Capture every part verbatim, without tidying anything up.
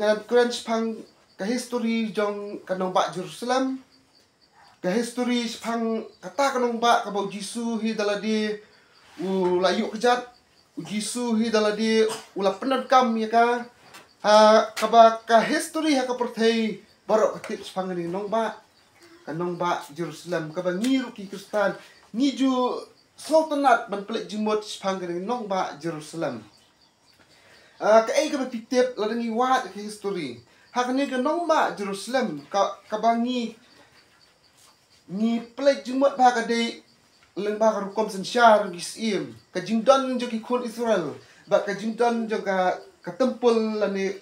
Ngan kren shaphang ka history jong ka nongbah Jerusalem. Ka history shaphang kata ka nongbah kaba u Jisu hi da lade u la ïuh kjat, u Jisu hi da lade u la pyndonkam ïa ka. Ha kaba ka history ha ka pyrthei baroh ka tip shaphang kane ka nongbah, ka nongbah Jerusalem, kaba ngi ruh ki Khristan ngi ju sngewtynnat ban pynleit jingmut shaphang kane ka nongbah Jerusalem. Ah, kaei kaba phi tip lada ngi wad ka history, ha kane ka nongbah Jerusalem ka, kaba ngi, ngi pynleit jingmut bha ka dei lyngba ka rukom synshar ki syiem, ka jingdon jong ki khun Israel, bad ka jingdon jong ka, ka temple lane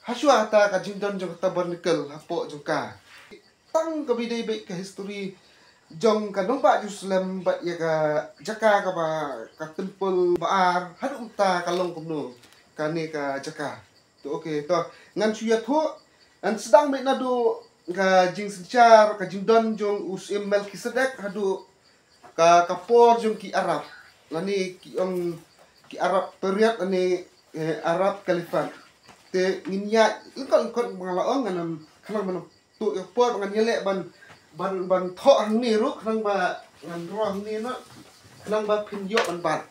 hashwa kata ka jingdon jong ka tabernacle hapoh jong ka. Tang kaba ïadei bad ka history jong ka nongbah Jerusalem bad ïa ka jaka kaba ka temple ba ar haduh mynta ka long kumno kane ka jaka. To, okay, to ngan shu ïathuh, ngan sdang beit naduh ka jingsynshar, ka jingdon jong u syiem Melkisedek haduh ka, ka por jong ki Arab, lane ki ong ki Arab period lane, eh, Arab Caliphate. Te ngin ïaid lyngkot lyngkot ba nga la ong, ngan ym khnang ban tuh ïa ka por, ngan ïaleh ban, ban, ban thoh hangne ruh, khnang ba ngan roi hangne noh, khnang ba phin ïoh ban bat.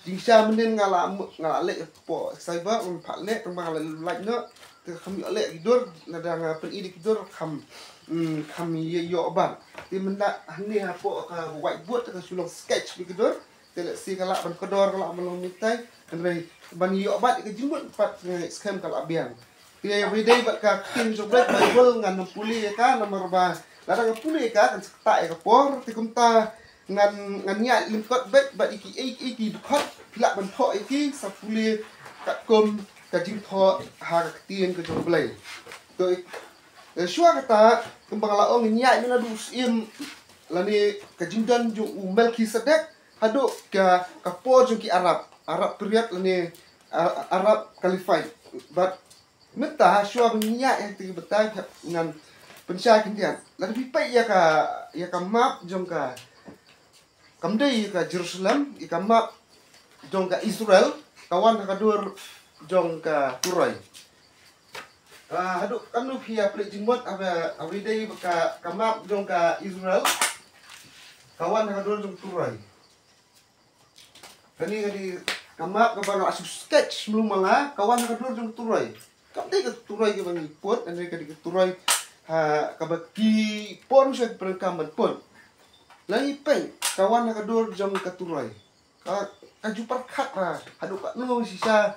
Jingshisha mynnin nga la, nga la leh ïa ka por, sa ba ngan phah leh, tang ba nga la lait noh. Te kham ïoh leh ki dur, lada nga pyni da ki dur kham, mm, kham ïoh, ïoh ban. Te mynta hangne hapoh ka whiteboard te ka shu long sketch beit ki dur. Te lehse ka lah ban kordor, ka lah ban long mynta. Hynrei ban ïoh bat ka jingmut pat nga skhem ka lah biang. Te ïa ba ïadei bad ka ktien jong Blei, Baibl, ngan ym pule ïa ka namar ba lada nga pule ïa ka kan sa ktah ïa ka por. Te kumta ngan, ngan ïaid lyngkot beit bad ïa kiei kiei ki dkhot phi lah ban thoh ïa ki, sa pule katkum ka jingthoh ha ka ktien ka jong U Blei. To, eh, shuwa kata, kumba nga la ong, ngin ïaid naduh u syiem lane ka jingdon jong u Melkisedek haduh ka, ka por jong ki Arab, Arab period lane, ah, Arab Caliphate. Bad mynta shuwa ban ïaid ha kata ka bynta ngan pynshai khyndiat. Lada phi peit ïa ka, ïa ka map jong ka, kam dei ïa ka Jerusalem, ïa ka map jong ka Israel, ka wan ha ka dur jong ka Turoi. Ah, haduh katno phi ïa pynleit jingmut, haba, haba ïadei bad ka, ka map jong ka Israel, ka wan ha ka dur jong ka Turoi. Kane ka dei ka map kaba nga la shu sketch mlu mala, ka wan ha ka dur jong ka Turoi. Kam dei ka Turoi kaba ngi put, kane ka dei ka Turoi, ha, kaba ki por mynshuwa ki pyndonkam ban put. Lada ngi peit, ka wan ha ka dur jong ka Turoi. Ka, ka ju pyrkhat ba haduh katno shisha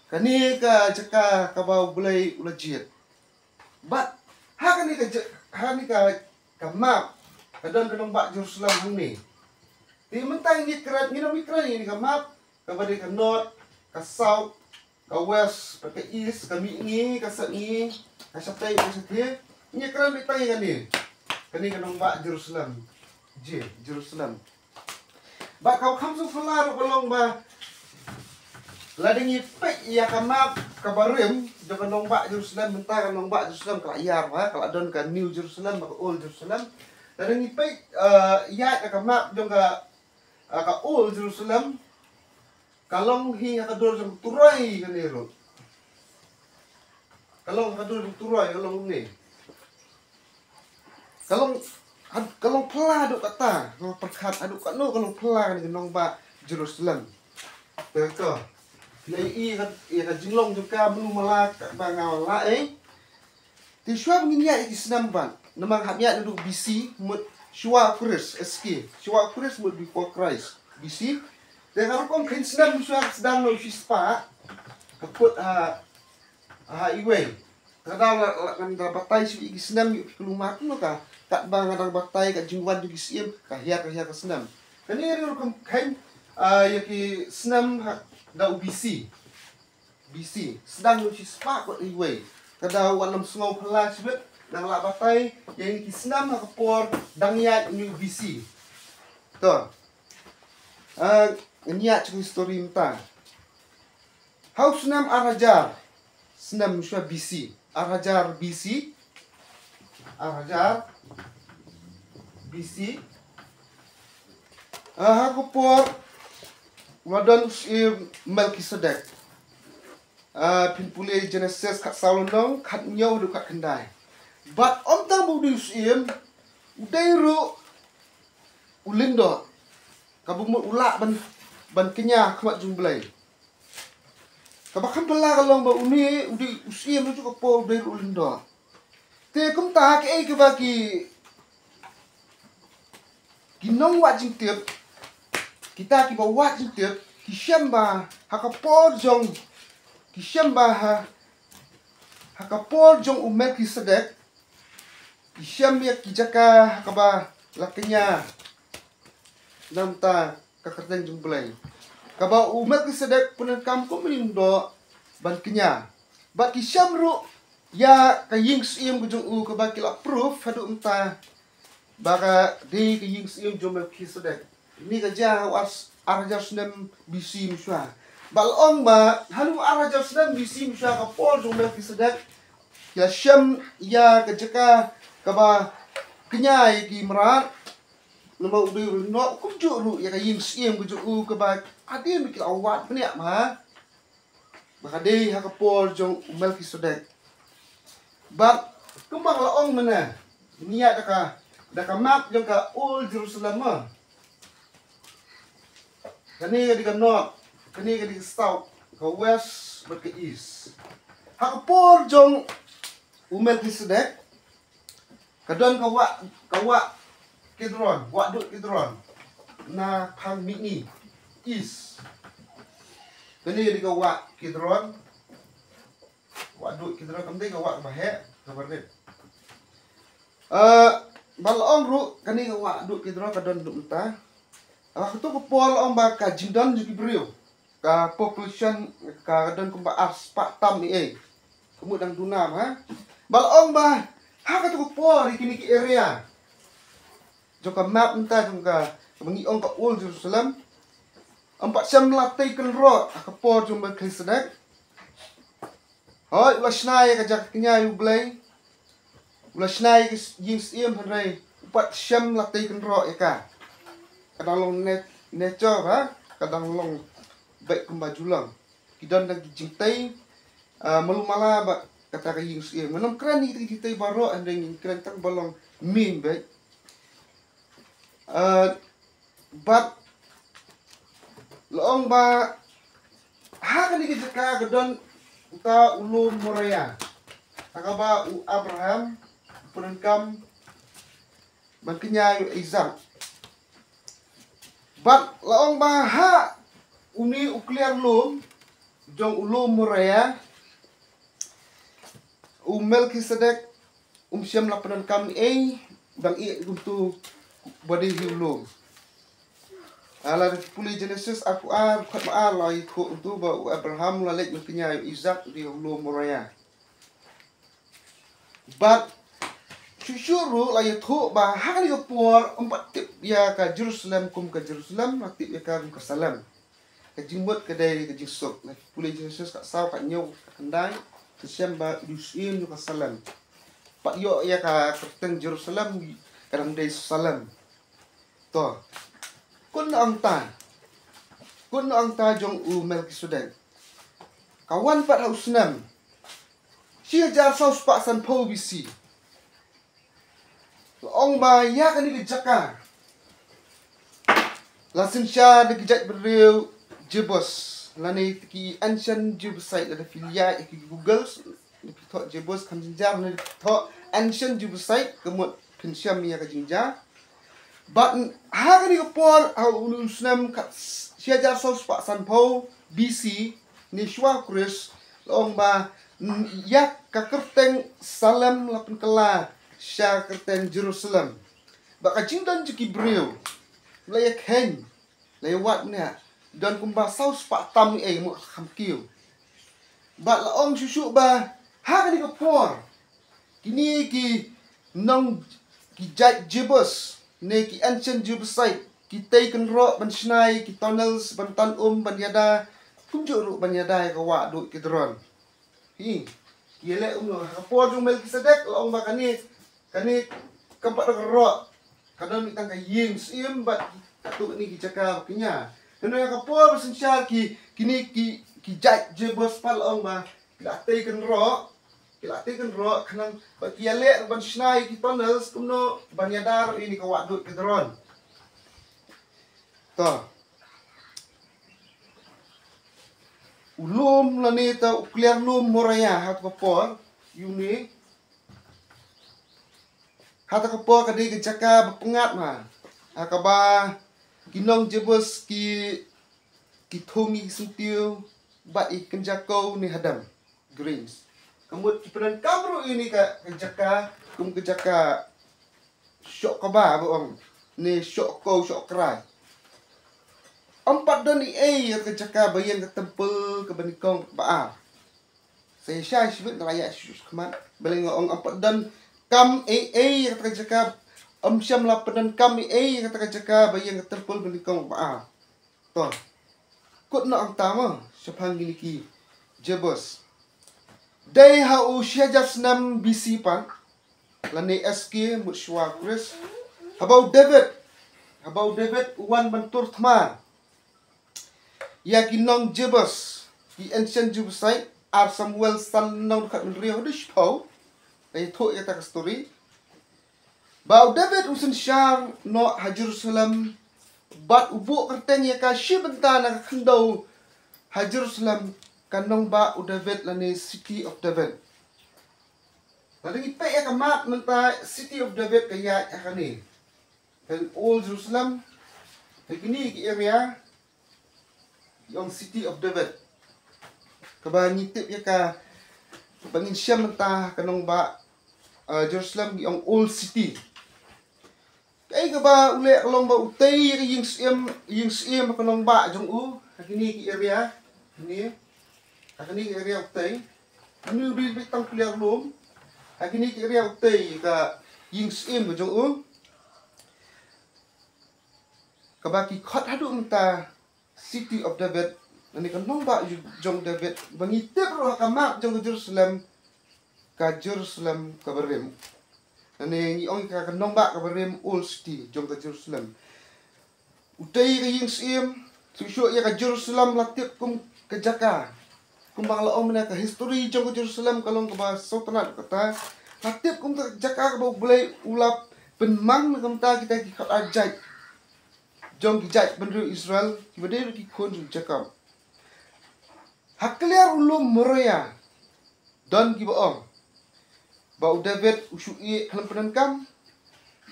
kane ka jaka kaba U Blei u la jied. Bad ha kane ka ja-, ha kane ka, ka map ka don ka nongbah Jerusalem hangne. Te mynta ngin ïakren, ngin ym ïakren ïa kane ka map kaba dei ka north, ka south, ka west, ka east, ka mihngi, ka sepngi, ka shatei, ka shathie. Ngin ïakren beit tang ïa kane. Kane ka nongbah Jerusalem. Je, Jerusalem. Bad kaba kham sngewphylla ruh ka long ba lada ngi peit ïa ka map kaba rim jong ka nongbah Jerusalem, mynta ka nongbah Jerusalem ka la ïar ba ka la don ka New Jerusalem bad ka Old Jerusalem. Lada ngi peit, eh, ïa ka map jong ka, eh, ka Old Jerusalem, ka long hi ha ka dur jong ka Turoi kane ruh. Ka long ha ka dur jong ka Turoi, ka long ne. Ka long, had-, ka long phylla haduh katta, nga pyrkhat haduh katno ka long phylla kane ka nongbah Jerusalem. Te to, phi la ïohi ïa ka, ïa ka jinglong jong ka mlu mala kaba nga la, eh. Te shuwa ngin ïaid ïa ki snem ban, namar hap ïaid naduh B C mut shuwa Khrist, S K, shuwa Khrist mut before Christ, B C. Te ka rukom khein snem shuwa ka sdang na u shispah, ka put ha, ha iwei. Ka daw la, la, ngan da batai shuh ïa ki snem ïa ki kulmar kumno ka, katba nga dang batai ka jingwan jong ki syiem, ka hiar, ka hiar ka snem. Kane rukom khein, ah, ïa ki snem ha, da u B C. B C, sdang u shispah bad iwei. Ka daw wat nym sngew phylla shibit, nang lah batai ïa ki snem ha ka por dang ïaid u B C. To. Ah, ngin ïaid sha ka history mynta. Ha u snem ar hajar, snem shuwa B C, ar hajar B C, ar hajar B C. Ah, ha ka por u la don u syiem Melkisedek. Ah, phin pule Genesis khatsaw lynnong, khathynñiew haduh khatkhyndai. Bad ym tang ba u dei u syiem, u dei ruh u lyngdoh. Kaba mut u lah ban, ban kñia ha khmat jong u Blei. Kaba kham phylla ka long ba une u dei u syiem, ha kajuh ka por u dei ruh u lyngdoh. Te kumta kaei kaba ki, ki nongwad jingtip, kita kiba wad jingtip, ki shem ba ha ka por jong, ki shem ba ha, ha ka por jong u Melkisedek, ki shem ïa ki jaka ha kaba la kñia namar ka kyrteng jong u Blei. Kaba u Melkisedek u pyndonkam kum u lyngdoh ban kñia. Bad ki shem ruh ïa ka ïing syiem ka jong u kaba ki la proof haduh mynta ba ka dei ka ïing syiem jong u Melkisedek. Kane ka jia ha u ar, ar hajar snem B C mynshuwa. Bad la ong ba ha u ar hajar snem B C mynshuwa, ka por jong u Melkisedek, ki la shem ïa ka jaka kaba kñia ïa ki mrad. Namar u dei u lyngdoh, kumjuh ruh ïa ka ïing syiem ka jong u kaba hadien ba ki la wad bniah ma, ba ka dei ha ka por jong u Melkisedek. Bad kumba la ong mynne, ngi ïa da ka, da ka map jong ka Old Jerusalem ma. Kane ka dei ka north, kane ka dei ka south, ka west bad ka east. Ha ka por jong u Melkisedek, ka don ka wah, ka wah Kidron, wah dud Kidron, na phang mihngi, east. Kane ka dei ka wah Kidron, wah dud Kidron, kam dei ka wah kaba heh, kaba rit. Eh, ba la ong ruh kane ka wah dud Kidron ka don haduh mynta. Ha kato ka por la ong ba ka jingdon jong ki briew, ka population ka don kumba ar spah tam eiei. Ka mut dang duna ma. Ba la ong ba ha kato ka por ïa kine ki area jong ka map mynta jong ka, kaba ngi ong ka Old Jerusalem, ym pat shym la tei kynroh ha ka por jong u Melkisedek. Hooid, u la shna ïa ka jaka kñia ïa u Blei, u la shna ïa ka ïing syiem, hynrei u pat shym la tei kynroh ïa ka. Ka dang long na-, nature ba, ka dang long beit kumba ju long. Ki don dang ki jingtei, ah, malu mala bad kata ka ïing syiem. Ngam kren ïa ki jingtei baroh, hynrei ngi kren tang ba long main beit. Ah, bad la ong ba ha kane ka jaka ka don uta u lum Moria, ha kaba u Abraham u pyndonkam ban kñia ïa u Isaak. Bad la ong ba ha une u kliar lum jong u lum Moria, u Melkisedek um shym la pyndonkam ei, dang ïeh kumto ba dei hi u lum. Ah, lada pule Genesis arphew ar, khat ma ar, la ïathuh kumto ba u Abraham la leit ban kñia ïa u Isaak ha u lum Moria. Bad shuh shuh ruh la ïathuh ba ha kane ka por ym pat tip ïa ka Jerusalem kum ka Jerusalem, la tip ïa ka kum ka Salem. Ka jingmut ka dei ka jingsuk. Lada pule Genesis khatsaw, khathynñiew, khatkhyndai, phin shem ba u dei u syiem jong ka Salem. Pat ïoh ïa ka kyrteng Jerusalem, ka dang dei Salem. To. Kut na ong ta, kut na ong ta jong u Melkisedek, ka wan pat ha u snem shi hajar saw spah sanphew B C. La ong ba ïa kane ka jaka la synshar da ki jait briew Jebus, lane ki ancient Jebusite, lada phi ïa ïa ki Google, da phi thoh Jebus kham jynjar, lane da phi thoh ancient Jebusite, ka mut phin shem ïa ka jingjia. Bad ha kane ka por, ha u snem khat shi hajar saw spah sanphew B C, ne shuwa Khrist, la ong ba, mm, ïa ka kyrteng Salem la pynkylla sha ka kyrteng Jerusalem. Bad ka jingdon jong ki briew la ïa kheiñ, la ïa wad ne, don kumba saw spah tam eiei, mut kham kiew. Bad la ong shuh shuh ba ha kane ka por kine ki nong, ki jait Jebus, ne ki ancient Jebusite, ki tei kynroh ban shna ïa ki tunnels, ban tan um, ban ïada, kumjuh ruh ban ïada ïa ka wah dud Kidron. Hi, ki ïaleh kumno, ha ka por jong u Melkisedek, la ong ba kane, kane kam pat da kynroh, ka don tang ka ïing syiem bad katto katne ki jaka ba kñia. Hynrei ha ka por ba synshar ki, kine ki, ki jait Jebus pat la ong ba ki la tei kynroh, ki la tei kynroh khnang ba ki ïaleh ban shna ïa ki tunnels kumno ban ïada ïa kane ka wah dud Kidron. To. U lum lane ta u kliar lum Moria ha kata ka por, ïa une, ha kata ka por ka dei ka jaka ba pyngngad ma, ha kaba ki nong Jebus ki, ki thung ïa ki syntiew bad ïa ki kynja kow ne hadem, grains. Ka mut ki pyndonkam ruh ïa kane ka, ka jaka kum ka jaka shoh kaba, ba ong, ne shoh kow shoh krai. Ym pat don ei ei ïa ka jaka ba ïeng ka temple kaba nyngkong, ba ar. Sa ïa shai shibit, nga la ïa shu khmat. Balei nga ong ym pat don kam ei ei ïa kata ka jaka, ym shym la pyndonkam ei ei ïa kata ka jaka ba ïeng ka temple ba nyngkong, ba ar. To. Kut noh ong tama shaphang kine ki Jebus. Dei ha u shi hajar snem B C pat, lane S K, mut shuwa Khrist, haba u David, haba u David u wan ban tur thma ïa ki nong Jebus, ki ancient Jebusite, ar Samuel san, nong dkhot hynriew haduh shiphew. Ïathuh ïa kata ka story. Ba u David u synshar noh ha Jerusalem bad u buh kyrteng ïa ka shi bynta na ka khyndew ha Jerusalem, ka nongbah u David lane City of David. Lada ngi peit ïa ka map mynta, City of David ka ïaid ha kane. Ka Old Jerusalem, ha kine ki area, ki ong City of David. Kaba ngi tip ïa ka, ba ngin shem mynta ka nongbah, uh, Jerusalem, ki ong Old City. Kaei kaba u leh ka long ba u tei ïa ka ïing syiem, ïing syiem ka nongbah jong u ha kine ki area, kine, ha kine ki area u tei. Une u dei beit tang u kliar lum. Ha kine ki area u tei ïa ka ïing syiem ka jong u. Kaba ki khot haduh mynta City of David, lane ka nongbah jong David, ba ngi tip ruh ha ka map jong ka Jerusalem, ka Jerusalem kaba rim. Lane ngi ong ka, ka nongbah kaba rim, Old City jong ka Jerusalem. U tei ka ïing syiem, shuh shuh ïa ka Jerusalem la tip kum ka jaka. Kumba la ong mynne, ka history jong ka Jerusalem ka long kaba sngewtynnat kata. La tip kum ka jaka kaba U Blei u la pynmang na ka bynta kita ki khot ar jait jong ki jaitbynriew Israel, kiba dei ruh ki khun jong Jakob. Ha kliar u lum Moria, don kiba ong ba u David u shu ïeh khlem pyndonkam.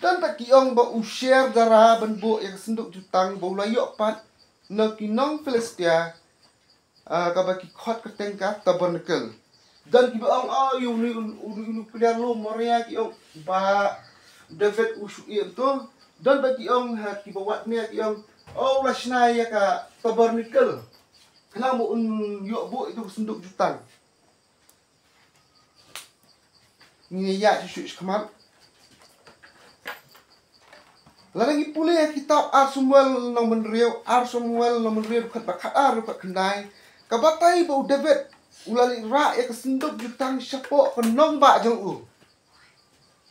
Don pat ki ong ba u sher dara ban buh ïa ka synduk jutang ba u la ïoh pat na ki nong Philistia, ah, kaba ki khot kyrteng ka tabernacle. Don kiba ong, oh, ïa une, une, une u kliar lum Moria ki ong ba u David u shu ïeh to. Don pat ki ong, ha, kiba wad mia ki ong, oh, u la shna ïa ka tabernacle khnang ba un ïoh buh ïa ka synduk jutang. Ngi ïa shu shu khmat. Lada ngi pule ha kitab ar Samuel lynnong hynriew, ar Samuel lynnong hynriew dkhot ba khatar, dkhot khyndai, ka batai ba u David u la leit rah ïa ka synduk jutang shapoh ka nongbah jong u.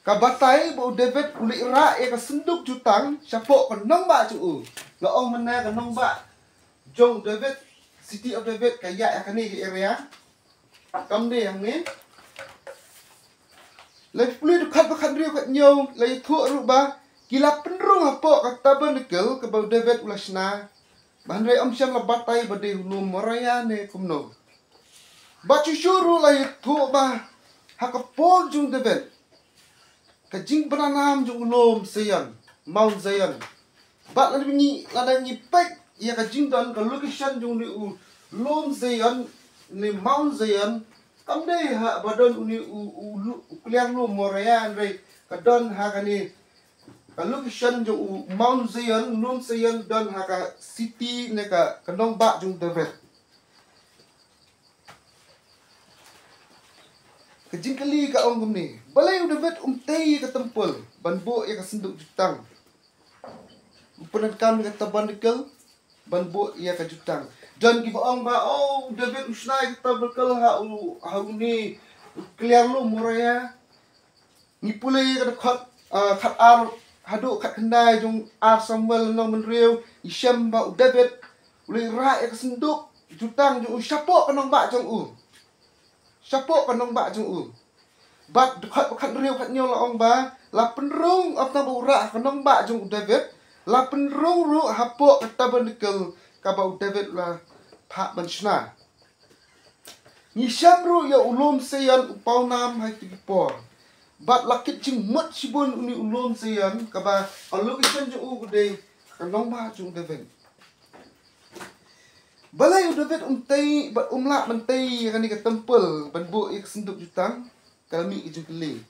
Ka batai ba u David u leit rah ïa ka synduk jutang shapoh ka nongbah jong u. Nga ong mynne ka nongbah jong David, City of David, ka ïaid ha kane ka area. Kam dei hangne. La pule dkhot ba khathynriew khathynñiew, la ïathuh ruh ba ki la pynrung hapoh ka tabernacle kaba u David u la shna. Ba hynrei ym shym la batai ba dei u lum Moria ne kumno. Bad shuh shuh ruh la ïathuh ba ha ka por jong David, ka jingbna nam jong u lum Zion, Mount Zion. Bad lada ngi, lada ngi peit ïa ka jingdon, ka location jong une u lum Zion ne Mount Zion, kam dei haba don une u, u, u kliar lum Moria, hynrei ka don ha kane, ka location jong u Mount Zion, lum Zion, don ha ka city ne ka, ka nongbah jong David. Ka jingkylli ka ong kumne, balei u David um tei ïa ka temple ban buh ïa ka synduk jutang? U pyndonkam ïa ka tabernacle ban buh ïa ka jutang. Don kiba ong ba, oh, u David u shna ïa ka tabernacle ha u, ha une u kliar lum Moria. Ngi pule ïa ka dkhot, ah, khatar haduh khatkhyndai jong ar Samuel lynnong hynriew, ngi shem ba u David u leit rah ïa ka synduk jutang jong u shapoh ka nongbah jong u. Shapoh ka nongbah jong u. Bad dkhot ba khathynriew khathynñiew la ong ba la pynrung ap tang ba u rah ka nongbah jong u David, la pynrung ruh hapoh ka tabernacle kaba u David la phah ban shna. Ngi shem ruh ïa u lum Sion u pawnam ha kito ki por. Bad la kit jingmut shibun une u lum Sion kaba ka location jong u ka dei ka nongbah jong u David. Balei u David um tei bad um lah ban tei ïa kane ka temple ban buh ïa ka synduk jutang? Ka la mih ka jingkylli.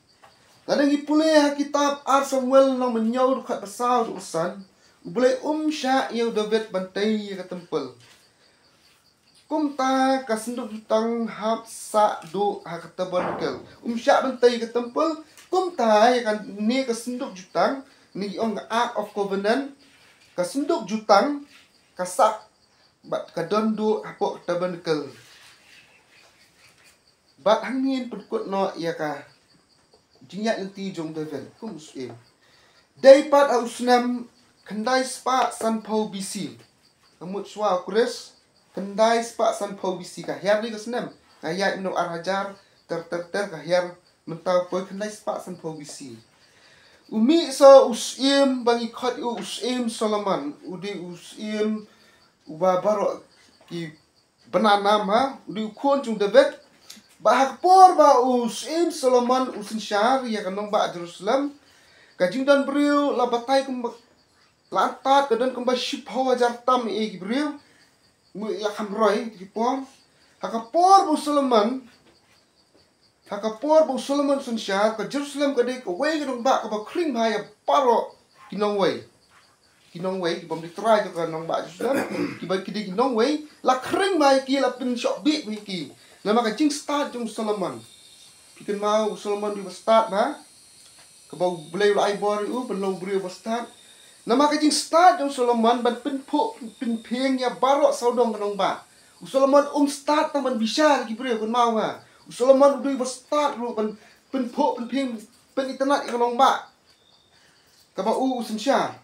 Lada ngi pule ha kitab ar Samuel lynnong ba hynñiew dkhot ba saw haduh ba san, u Blei um shah ïa u David ban tei ïa ka temple. Kumta ka synduk jutang hap sah duh ha ka tabernacle. Um shah ban tei ïa ka temple. Kumta ïa kane ka synduk jutang, ne ki ong ka Ark of Covenant, ka synduk jutang ka sah bad ka don duh hapoh ka tabernacle. Bad hangne ngin pynkut noh ïa ka jingïaid lynti jong u David kum u syiem. Dei pat ha u snem khyndai spah sanphew B C. Ka mut shuwa u Khrist, khyndai spah sanphew B C, ka hiar dei ka snem. Nga ïaid mynno ar hajar ter ter ter, ka hiar mynta u poi khyndai spah sanphew B C. U mih sa u syiem ba ngi khot ïa u, u syiem Solomon, u dei u syiem uba baroh ki bna nam, ha, u dei u khun jong u David. Ba ha ka por ba u syiem Solomon u synshar ïa ka nongbah Jerusalem, ka jingdon briew la batai kumba, la antad ka don kumba shiphew hajar tam ïa ki briew. Mut la kham roi ki por. Ha ka por ba u Solomon Ha ka por ba u Solomon synshar, ka Jerusalem ka dei kawei ka nongbah kaba khring bha ïa baroh ki nongwei. Ki nongwei, ki bym dei trai jong ka nongbah Jerusalem, kiba ki dei ki nongwei, la khring bha ïa ki, la pynshoh bih bha ïa ki. Namar ka jingstad jong u Solomon. Phi kynmaw u Solomon u dei uba stad bha. Kaba u Blei u la ai bor ïa u ban long u briew uba stad. Namar ka jingstad jong u Solomon ban pynphuh pynphieng ïa baroh sawdong ka nongbah. U Solomon um stad tang ban bishar ïa ki briew, kynmaw ha. U Solomon u dei uba stad ruh ban pynphuh pynphieng, pynitynnad ïa ka nongbah kaba u u synshar.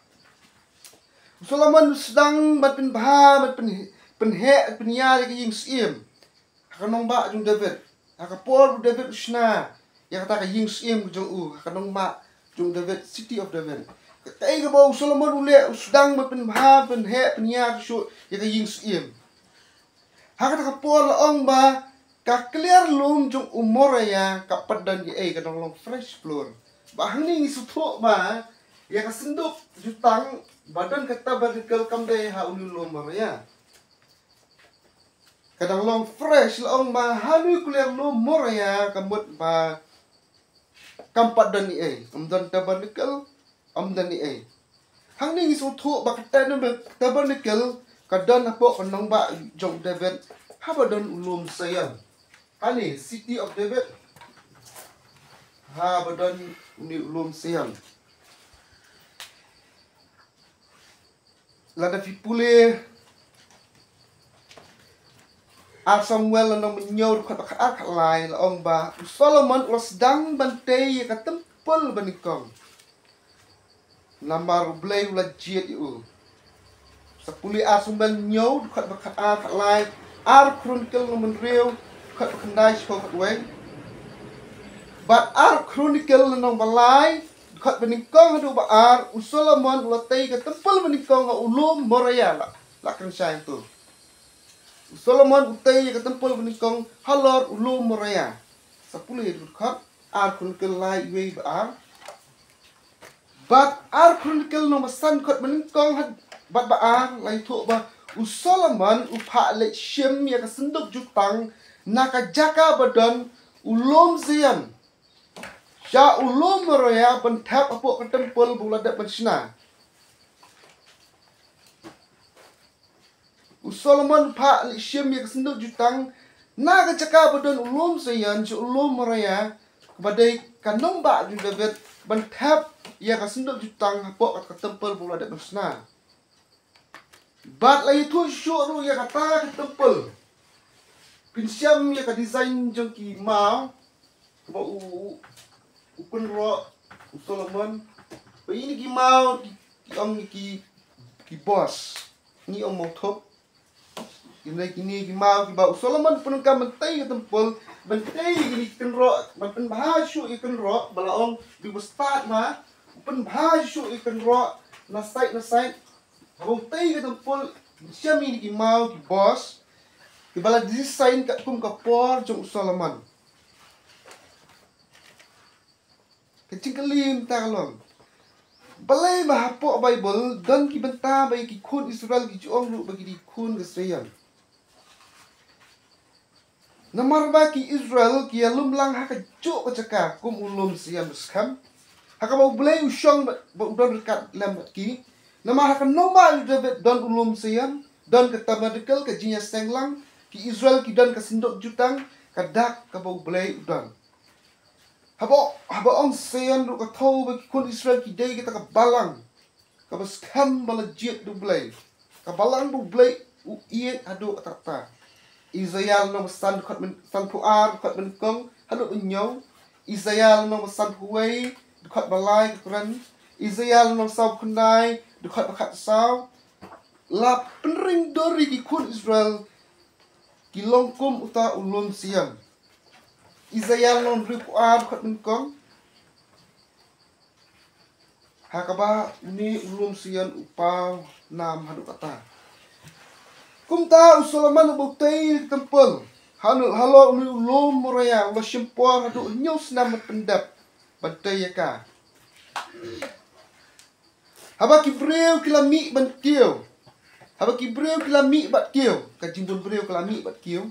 U Solomon u sdang ban pynbha, ban pyn, pynheh pynïar ïa ka ïing syiem ha ka nongbah jong u David. Ha ka por u David u shna ïa kata ka ïing syiem jong u ha ka nongbah jong u David, City of David. Kaei kaba u Solomon u leh, u sdang ban pynbha, pynheh pynïar shuh ïa ka ïing syiem. Ha kata ka por la ong ba ka kliar lum jong u Moriah ka pat don ei ei, ka dang long fresh floor. Ba hangne ngi sngewthuh ba ïa ka synduk jutang ba don ka tabernacle kam dei ha une u lum Moriah. Ka dang long fresh, la ong ba ha une u kliar lum Moriah ka mut ba kam pat don ei ei, kam don tabernacle, kam don ei ei. Hangne ngi sngewthuh ba ka tabernacle ka don hapoh ka nongbah jong u David, haba don u lum Sion. Hangne, City of David, haba don une u lum Sion. Lada phi pule ar Samuel lynnong ba hynñiew dkhot ba khatar khatlai, la ong ba u Solomon u la sdang ban tei ïa ka temple banyngkong. Namar u Blei u la jied ïa u. Sa pule ar Samuel hynñiew dkhot ba khatar khatlai, ar Chronicle lynnong ba hynriew dkhot ba khyndai sha khatwei, bad ar Chronicle lynnong ba lai dkhot banyngkong haduh ba ar, u Solomon u la tei ka temple banyngkong ha u lum Moriah, la, la kren shai hangto. U Solomon u tei ka temple banyngkong halor u lum Moriah. Sa pule dkhot ar Chronicle lai, wei bad ar. Bad ar Chronicle lynnong ba san dkhot banyngkong bad ba ar, la ïathuh ba u Solomon u phah leit shim ïa ka synduk jutang na ka jaka ba don u lum Sion sha u lum Moriah ban thep hapoh ka temple ba u la dep ban shna. U Solomon u phah leit shim ïa ka synduk jutang na ka jaka ba don u lum Sion sha u lum Moriah, kaba dei ka nongbah jong u David, ban thep ïa ka synduk jutang hapoh ka temple ba u la dep ban shna. Bad la ïathuh shuh ruh ïa kata ka temple. Phin shem ïa ka design jong ki maw, kaba u, u, u kynroh u Solomon. Ba ine ki maw ki, ki ong ki, ki boss. Ngi ong mawthup. Kine, kine ki maw kiba u Solomon u pyndonkam ban tei ka templ, ban tei kine ki kynroh, ban pynbha shuh ki kynroh, ba la ong dei ba stad ma, u pynbha shuh ki kynroh na side na side. Haba u tei ka templ, shem ïa kine ki maw ki bos kiba la design katkum ka por jong u Solomon. Ka jingkylli mynta ka long, balei ba hapoh Baibl don ki bynta ba ïa ki khun Israel ki ju ong ruh ba ki dei ki khun ka Sion? Namar ba ki Israel ki ïalum lang ha kajuh ka jaka kum u lum Sion ba skhem, ha kaba U Blei u shong ba, ba u don ryngkat lem bad ki. Namar ha ka nongbah u David don u lum Sion, don ka tabernacle, ka jingïaseng lang, ki Israel ki don ka synduk jutang, ka dak kaba U Blei u don. Haba, haba ong Sion ruh ka thew ba ki khun Israel ki dei kata ka balang kaba skhem ba la jied da U Blei, ka balang ba U Blei u ïeit haduh katta katta. Isaiah lynnong ba san dkhot ban, sanphew ar dkhot ba nyngkong haduh ba hynñiew. Isaiah lynnong ba sanphew wei dkhot ba lai ka kren. Isaiah lynnong sawphew khyndai dkhot ba khatsaw. La pynring dur ïa ki khun Israel ki long kum uta u lum Sion. Isaiah lynnong hynriewphew ar dkhot ba nyngkong. Ha kaba une u lum Sion u paw nam haduh katta. Kumta u Solomon uba u tei ka templ, halor, halor une u lum Moriah u la shim por haduh hynñiew snem ban pyndep ban tei ïa ka. Haba ki briew ki la mih ban kiew, haba ki briew ki la mih bad kiew, ka jingbun briew ka la mih bad kiew.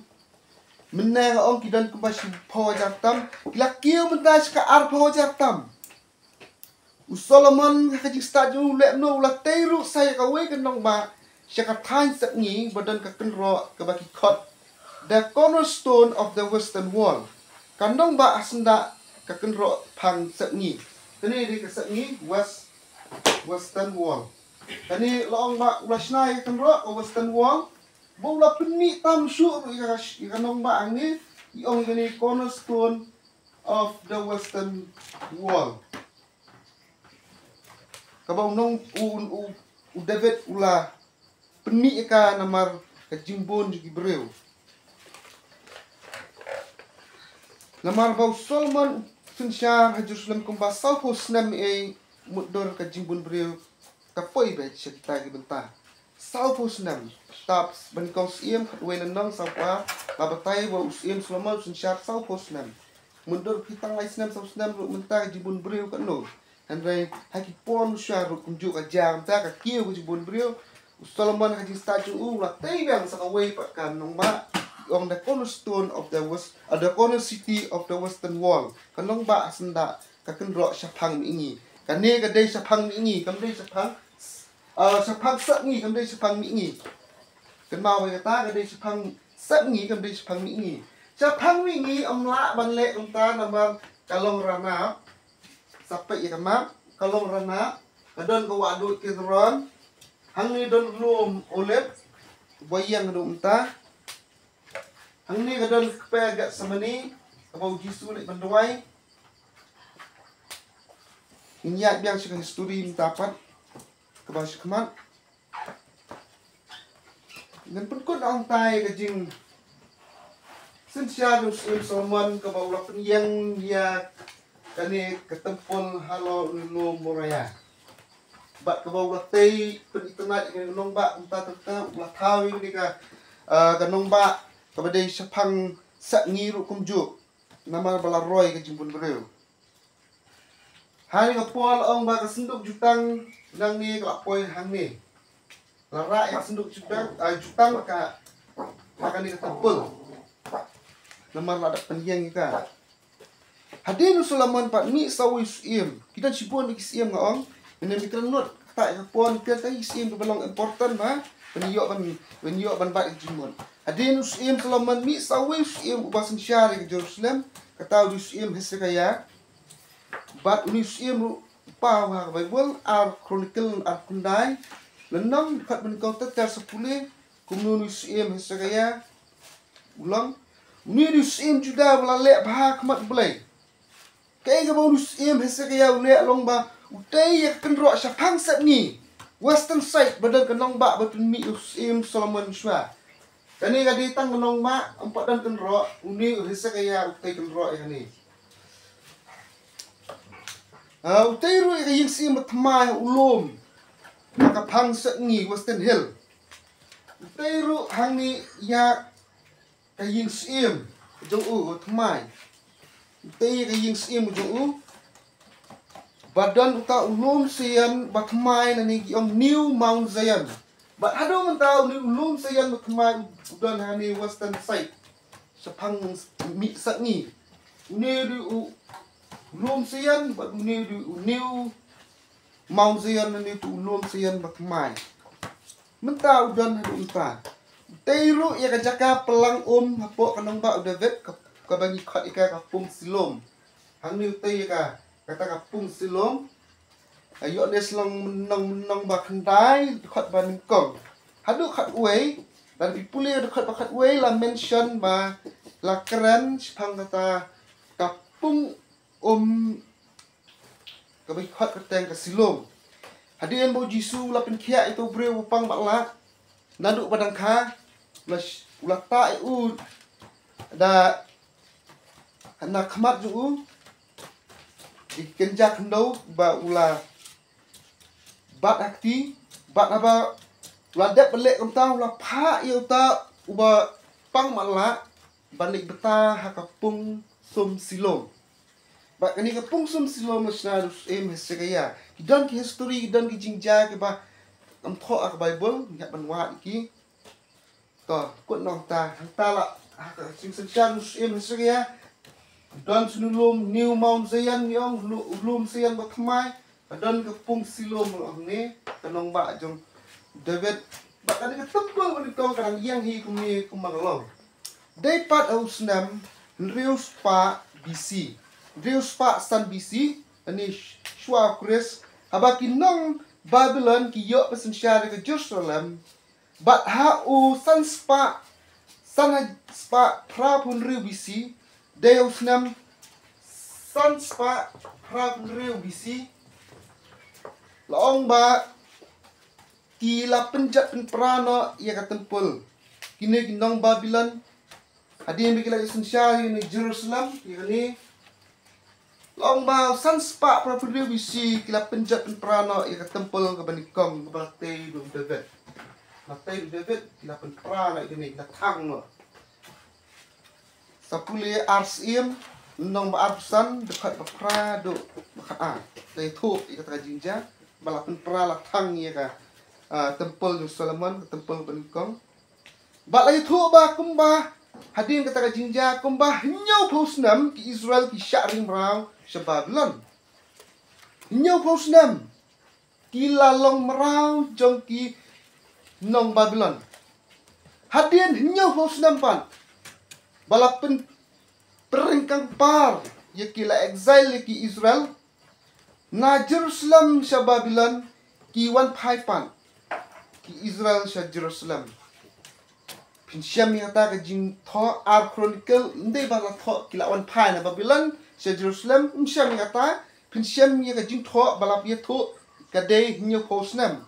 Mynne nga ong ki don kumba shiphew hajar tam, ki la kiew mynta sha ka arphew hajar tam. U Solomon ha ka jingstad jong u leh kumno? U la tei ruh sa ïa kawei ka nongbah sha ka thaiñ sepngi ba don ka kynroh kaba ki khot The Cornerstone of the Western Wall. Ka nongbah ha syndah ka kynroh phang sepngi. Kane dei ka sepngi west, Western Wall. Kane la ong ba u la shna ïa ka kynroh ka Western Wall, ba u la pynmih tam shuh ruh ïa ka, ïa ka nongbah hangne. I ong kane Cornerstone of the Western Wall. Kaba u nong, u, u, u David u la pynmih ïa ka namar ka jingbun jong ki briew. Namar ba u Solomon u synshar ha Jerusalem kumba sawphew snem ei, mutdur ka jingbun briew ka poi beit sha kita ki bynta. Sawphew snem. Kitab Ba Nyngkong Syiem khatwei lynnong sawphew ar la batai ba u Syiem Solomon u synshar sawphew snem. Mutdur phi tang lai snem saw snem ruh mynta ka jingbun briew katno. Hynrei ha ki por mynshuwa ruh kumjuh ka jia mynta ka kiew ka jingbun briew. U Solomon ha ka jingstad jong u u la tei biang sa kawei pat ka nongbah, ong the cornerstone of the west, uh, the corner city of the western wall. Ka nongbah ha syndah ka kynroh shaphang mihngi. Kane ka dei shaphang mihngi, kam dei shaphang, uh, shaphang sepngi, kam dei shaphang mihngi. Kynmaw ïa kata, ka dei shaphang sepngi, kam dei shaphang mihngi. Shaphang mihngi ym lah ban leh kumta namar ka long ranab. Sa peit ïa ka map, ka long ranab, ka don ka wahduid Kidron, hangne don lum Olib ba ïeng haduh mynta. Hangne ka don ka kper Gethsemane kaba u Jisu leit ban duwai. Ngin ïaid biang sha ka history mynta pat kaba sha khmat. Ngan pynkut hangtai ka jingsynshar jong u Syiem Solomon kaba u la pynïeng ïa kane ka templ halor u lum Moriah. Bad kaba u la tei pynitynnad ïa kane ka nongbah mynta, tang tang u la thaw ïa kane ka, ah, ka nongbah kaba dei shaphang sepngi ruh kumjuh namar ba la roi ka jingbun briew. Ha kane ka por la ong ba ka synduk jutang nangne ka la poi hangne. La rah ïa ka synduk jutang, ah, jutang ka ha kane ka templ. Namar la dep pynïeng ïa ka. Hadien u Solomon pat mih sa uwei u syiem. Ki don shibun ki syiem nga ong. Mynne ngi kren lut kata ïa ka por, ngi kren ïa ki syiem kiba long important ba ngin ïoh ban, ngin ïoh ban bat ïa ka jingmut. Hadien u Syiem Solomon mih sa uwei u syiem uba synshar ïa ka Jerusalem. Kata u dei u Syiem Hezekiah. Bad une u syiem ruh u paw ha ka Baibl, Ar Chronicle, ar khyndai, lynnong, dkhot ba nyngkong ter ter sa pule kumno une u Syiem Hezekiah u long. Une u dei u syiem Judah ba la leh bha ha khmat U Blei. Kaei kaba une u Syiem Hezekiah u leh long ba u tei ïa ka kynroh shaphang sepngi, western side, ba don ka nongbah ba pynmih u Syiem Solomon shuwa. Kane ka dei tang ka nongbah, ym pat don kynroh, une u Hezekiah u tei kynroh ïa kane. Ah, u tei ruh ïa ka ïing syiem bathymmai ha u lum, ha ka Phang Seng Ngi, Western Hill. U tei ruh hangne ïa ka ïing syiem jong u bathymmai. U tei ïa ka ïing syiem jong u. Ba don uta u lum Sion bathymmai lane ki ong New Mount Zion. Bad haduh mynta une u lum Sion bathymmai u don hangne western side, shaphang Mih Seng Ngi. Une u dei u lum Sion bad une u dei u New Mount Zion, une u dei u lum Sion bathymmai. Mynta u don haduh mynta. U tei ruh ïa ka jaka pynlang um hapoh ka nongbah u David, ka, kaba ngi khot ïa ka ka Pung Silom. Hangne u tei ïa ka, kata ka Pung Silom. Ka ïoh ne shlong mynnong, mynnong ba khyndai, dkhot ba nyngkong. Haduh khatwei, lada phi pule dkhot ba khatwei la mention ba la kren shaphang kata ka pung um kaba ngi khot kyrteng ka Silom. Hadien ba u Jisu u la pynkhiah ïa uto u briew ba pang matlah naduh ba dang kha, u la sh-, u la tah ïa u da na khmat jong u, ïa ki kynja khyndew ba u la bat ha kti, bad haba u la dep ban leh kumta u la phah ïa uta uba pang matlah ban leit bynta ha ka Pung Sum Silom. Bad kane ka Pung Sum Silom la shna da u Syiem Hezekiah. Ki don ki history, ki don ki jingjia kiba ym thoh ha ka Baibl, ngi hap ban wad ïa ki. To, kut nangta, hangta la, ha ka jingsynshar u Syiem Hezekiah, don sha une u lum New Mount Zion, ngi ong, lu-, lum Zion bathymmai, ka don ka Pung Silom hangne, ka nongbah jong David. Bad kane ka temple ba nyngkong ka dang ïeng hi kumne kumba ka long. Dei pat ha u snem hynriew spah B C. Hynriew spah san B C, lane sh-, shuwa u Khrist, haba ki nong Babilon ki ïoh pynsynshar ïa ka Jerusalem, bad ha u san spah, san spah phra phew hynriew B C, dei u snem san spah phra phew hynriew B C, la ong ba ki la pynjot pynpra noh ïa ka temple. Kine ki nong Babilon, hadien ba ki la ïoh synshar ïa kane Jerusalem, ïa kane, la ong ba san spah phra phew hynriew B C ki la pynjot pynpra noh ïa ka temple kaba nyngkong kaba la tei da u David. La tei da u David, ki la pynpra noh ïa kane, ki la thang noh. Sa pule Ar Syiem, lynnong ba arphew san, dkhot ba phra haduh ba khatar. La ïathuh ïa kata ka jingjia ba la pynpra, la thang ïa ka, ah, temple jong Solomon, ka temple kaba nyngkong. Bad la ïathuh ba kumba hadien kata ka jingjia kumba hynñiewphew snem ki Israel ki shah ring mraw sha Babilon. Hynñiewphew snem ki la long mraw jong ki nong Babilon. Hadien hynñiewphew snem pat ba la pyn-, pynryngkang par ïa ki, la exile ïa ki Israel na Jerusalem sha Babilon, ki wan phai pat ki Israel sha Jerusalem. Phin shem ïa kata ka jingthoh Ar Chronicle, ym dei ba la thoh ki la wan phai na Babilon sha Jerusalem, ym shem ïa kata, phin shem ïa ka jingthoh ba la ïathuh ka dei hynñiewphew snem.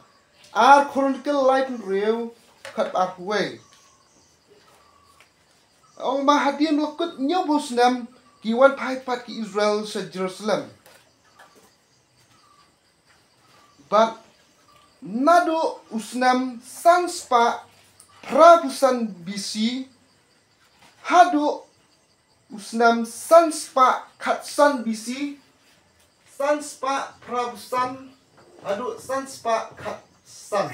Ar Chronicle laiphew hynriew, dkhot ba arphew wei. Ong ba hadien ba la kut hynñiewphew snem ki wan phai pat ki Israel sha Jerusalem. Bad naduh u snem san spah phra phew san B C haduh u snem san spah khatsan B C, san spah phra phew san haduh san spah khatsan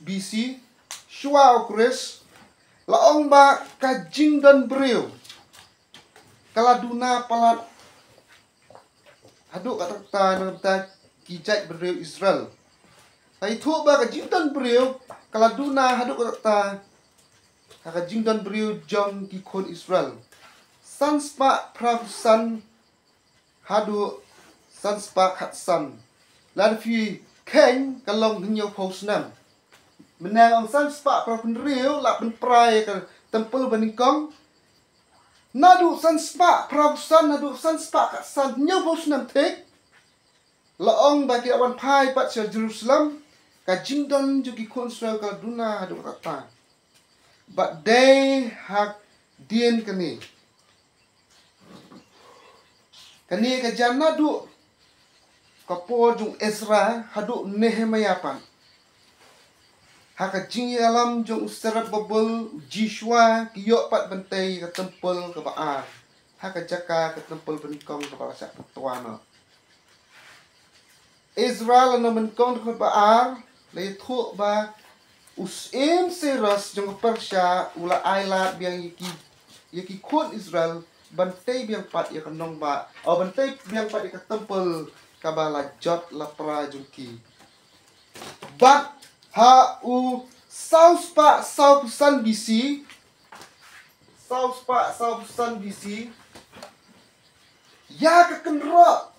B C, shuwa u Khrist, la ong ba ka jingdon briew ka la duna palat haduh katta katta na ka bynta ki jaitbynriew Israel. La ïathuh ba ka jingdon briew ka la duna haduh katta katta ha ka jingdon briew jong ki khun Israel. San spah phra phew san haduh san spah khatsan. Lada phi kheiñ ka long hynñiewphew snem. Mynne ong san spah phra phew hynriew la pynpra ïa ka temple ba nyngkong. Naduh san spah phra phew san haduh san spah khatsan, hynñiewphew snem thik. La ong ba ki la wan phai pat sha Jerusalem. Ka jingdon jong ki khun Israel ka la duna haduh katta. Bad dei hadien kane. Kane ka jia naduh ka por jong Ezra haduh Nehemiah pat. Ha ka jingïalam jong u Zerubbabel, u Joshua, ki ïoh pat ban tei ka templ kaba ar. Ha ka jaka ka templ banyngkong kaba la shah pyntoa noh. Ezra lano banyngkong dkhot ba ar, la ïathuh ba u Syiem Cyrus jong ka Persia u la ai lad biang ïa ki, ïa ki khun Israel ban tei biang pat ïa ka nongbah, o ban tei biang pat ïa ka templ kaba la jot lapra jong ki. Bad ha u saw spah saw phew san B C, saw spah saw phew san B C, ïa ka kynroh,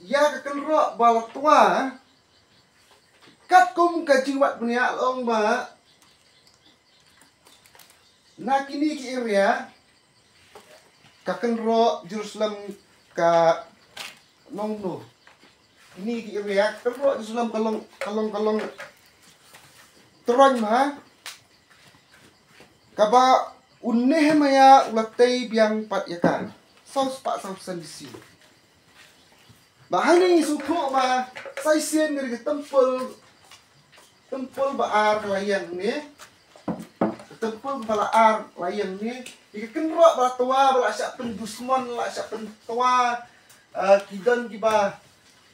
ïa ka kynroh ba la twa, katkum ka jingwad bniah la ong ba na kine ki area ka kynroh Jerusalem ka long no. Kine ki area ka kynroh Jerusalem ka long, ka long, ka long tyrwa bha. Kaba u Nehemiah u la tei biang pat ïa ka. Saw spah saw phew san B C. Ba hangne ngi sngewthuh ba sa shisien ka dei ka templ, templ ba ar ka la ïeng ne. Ka templ ba la ar la ïeng ne. Ïa ka kynroh ba la twa ba la shah pyndusmon, la shah pyntoa, eh, ki don kiba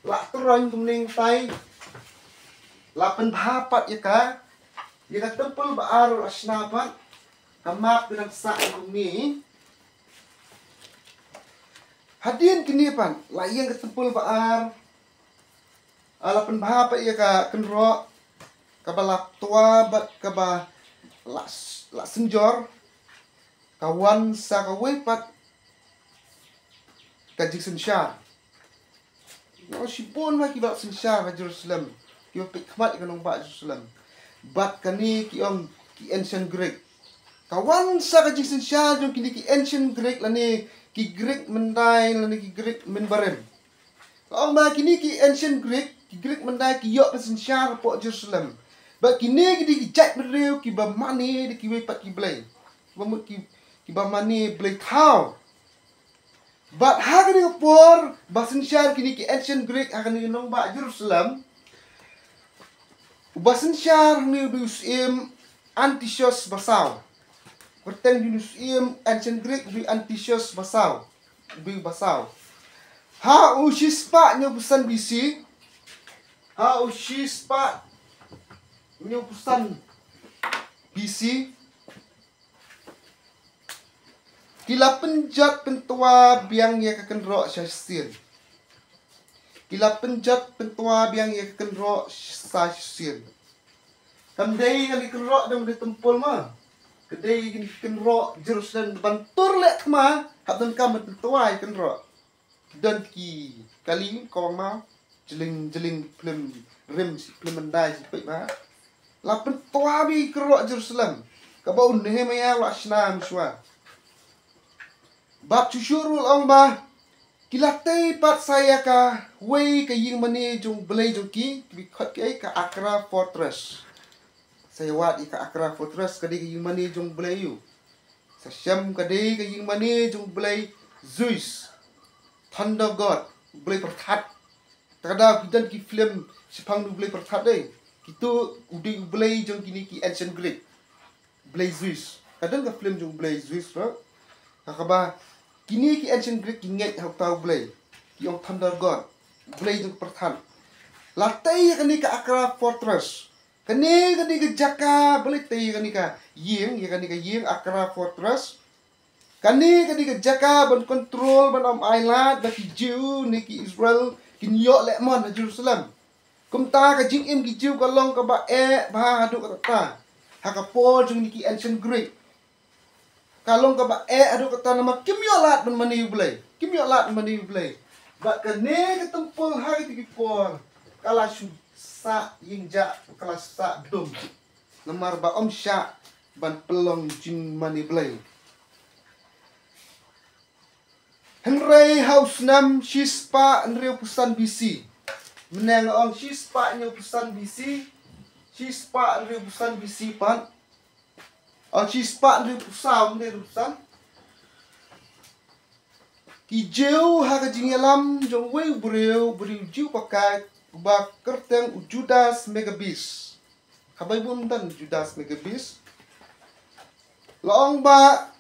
la tyrwa kumne tai. La pynbha pat ïa ka. Ïa ka templ ba ar la shna pat. Ka map ka dang sah kumne. Hadien kine pat la ïeng ka templ ba ar. Ah, la pynbha pat ïa ka kynroh kaba la twa bad kaba la, la synjor. Ka wan sa kawei pat ka jingsynshar. Nang shibun ma kiba synshar ha Jerusalem, kiba peit khmat ïa ka nongbah Jerusalem. Bad kane ki ong ki ancient Greek. Ka wan sa ka jingsynshar jong kine ki ancient Greek lane ki Greek myndai lane ki Greek mynbarim. Ka ong ba kine ki ancient Greek, ki Greek myndai ki ïoh ban synshar hapoh Jerusalem. Bad kine ki dei ki jaitbynriew kiba mane da kiwei pat ki blei. Kiba mut ki, kiba mane blei thaw. Bad ha kane ka por ba synshar kine ki ancient Greek ha kane ka nongbah Jerusalem, uba synshar hangne u dei u Syiem Antiochus ba saw. Kyrteng jong u Syiem ancient Greek u dei Antiochus ba saw. U dei ba saw. Ha u shispah hynñiew phew san B C. Ha u shispah hynñiew phew san B C. Ki la pynjot pyntoa biang ïa ka kynroh sa shisien. Ki la pynjot pyntoa biang ïa ka kynroh sa shisien. Kam dei kane ka kynroh dang dei templ ma. Ka dei kane ka kynroh Jerusalem ban tur leh thma hap donkam ban pyntoa ïa ka kynroh. Don ki kali kong ma, jling jling phlim rim, phlim myndai shi peit ba. La pyntoa biang ïa ka kynroh Jerusalem kaba u Nehemiah u la shna mynshuwa. Bad shuh shuh ruh la ong ba ki la tei pat sa ïa kawei ka ïingmane jong u blei jong ki, kiba khot ka Ankara Fortress. Sa ïa wad ïa ka Ankara Fortress ka dei ka ïingmane jong u blei u. Sa shem ka dei ka ïingmane jong u blei Zeus, Thunder God, u blei pyrthat. Te ka dei ki don ki phlim shaphang u blei pyrthat dei. Kito u dei u blei jong kine ki ancient Greek. Blei Zeus. Ka don ka phlim jong u blei Zeus ruh. Kaba kine ki ancient Greek ki ngeit ha uta u blei. Ki ong Thunder God. Blei jong pyrthat. La tei ïa kane ka Ankara Fortress. Kane, kane ka jaka, balei tei ïa kane ka ïing, ïa kane ka ïing Ankara Fortress. Kane, kane ka jaka ban control, ban ym ailad ba ki Jiw ne ki Israel kin ïoh lehmon ha Jerusalem. Kumta ka jingim ki Jiw ka long kaba eh bha haduh katta. Ha ka por jong kine ki ancient Greek. Ka long kaba eh haduh katta namar kim ïoh lad ban mane u Blei. Kim ïoh lad ban mane u Blei. Bad kane ka templ ha kito ki por ka la shu sah ïing jah, ka la sah dum. Namar ba ym shah ban pynlong jingmane Blei. Hynrei ha u snem shispah hynriewphew san B C, Mynne nga ong shispah hynñiewphew san B C, shispah hynriewphew san B C pat. Ong shispah hynriewphew san, hynriewphew san. Ki Jiw ha ka jingïalam jong uwei u briew, briew Jiw pakai, uba kyrteng u Judas Maccabeus. Ha Baibl ym don Judas Maccabeus. La ong ba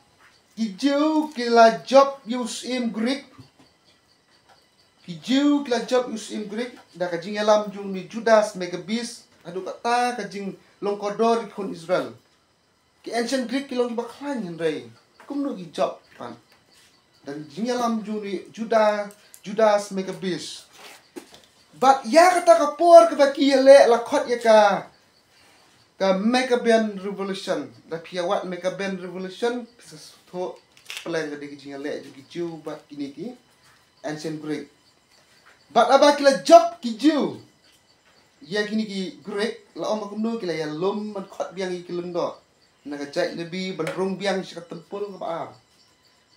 ki Jiw ki la jop ïa u syiem Greek. Ki Jiw ki la jop ïa u syiem Greek da ka jingïalam jong une u Judas Maccabeus, haduh katta ka jinglong kordor ki khun Israel. Ki ancient Greek ki long kiba khlaiñ, hynrei kumno ki jop pat? Da ka jingïalam jong une u Juda, Judas Maccabeus. Bad ïa kata ka por kaba ki ïaleh la khot ïa ka ka Maccabean Revolution. Da phi ïa wad Maccabean Revolution, phi sa sngewthuh pleng ka dei ka jingïaleh jong ki Jiw bad kine ki ancient Greek. Bad haba ki la jop ki Jiw ïa kine ki Greek, la ong ba kumno ki la ïalum ban khot biang ïa ki lyngdoh na ka jaid Lebi ban rung biang sha ka templ kaba ar.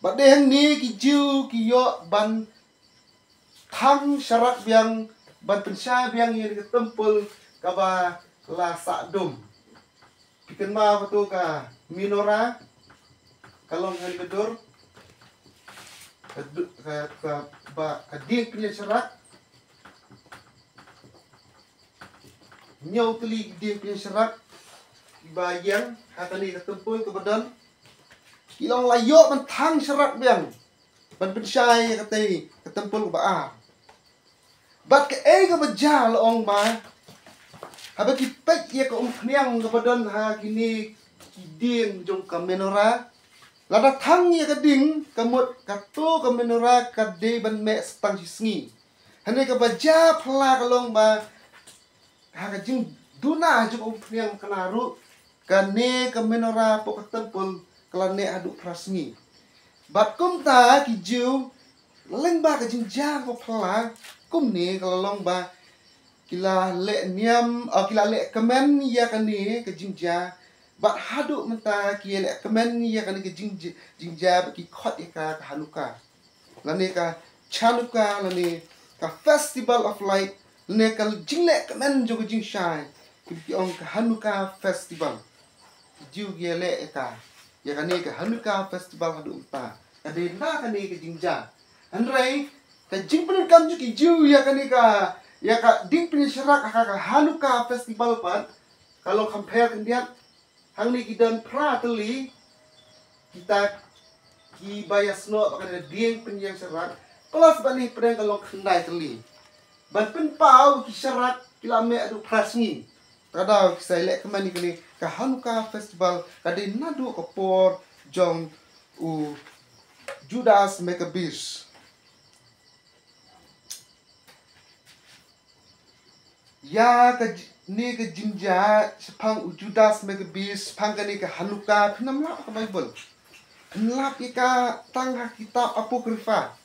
Bad dei hangne ki Jiw ki ïoh ban thang sharak biang, ban pynshai biang ïa ka templ kaba la sah dum. Phi kynmaw kato ka menorah, ka long ha kane ka dur, ka du-, ka, ka, ba, ka dieng pynïaid sharak. Hynñiew tylli ki dieng pynïaid sharak kiba ïeng ha kane ka templ kaba don. Ki la ong la ïoh ban thang sharak biang ban pynshai ïa katei ka templ kaba ar. Bad kaei kaba jia, la ong ba haba ki peit ïa ka umphniang kaba don ha kine ki dieng jong ka menorah, lada thang ïa ka ding, ka mut kato ka menorah ka dei ban meh sa tang shi sngi. Hynrei kaba jia phylla ka long ba ha ka jingduna jong ka umphniang kane ruh, kane ka menorah hapoh ka templ ka la neh haduh phra sngi. Bad kumta ki Jiw, la long ba ka jingjia kaba phylla kumne ka la long ba ki la leh niam, ah, ki la leh kmen ïa kane ka jingjia. Bad haduh mynta ki leh kmen ïa kane ka jing-, jingjia, bad ki khot ïa ka ka Hanukkah, lane ka Chanukah, lane ka Festival of Light, lane ka jingleh kmen jong ka jingshai, ki, ki ong ka Hanukkah Festival. Ki Jiw ki leh ïa ka, ïa kane ka Hanukkah Festival haduh mynta. Ka dei na kane ka jingjia. Hynrei ka jingpyndonkam jong ki Jiw ïa kane ka, ïa ka dieng pynïaid sharak ha ka Hanukkah Festival pat, ka long kham pher khyndiat. Hangne ki don phra tylli kita kiba ïasnoh ba kane ka dieng pynïaid sharak, plus ba hangne pdeng ka long khyndai tylli. Ban pynpaw ki sharak ki la meh haduh phra sngi. Te ka daw ki sa leh kmen ïa kane ka Hanukkah Festival, ka dei naduh ka por jong u Judas Maccabeus. Ïa ka ji-, ne ka jingjia shaphang u Judas Maccabeus, shaphang kane ka Hanukkah, phin ym lap ha ka Baibl. Phin lap ïa ka tang ha kitab Apocrypha.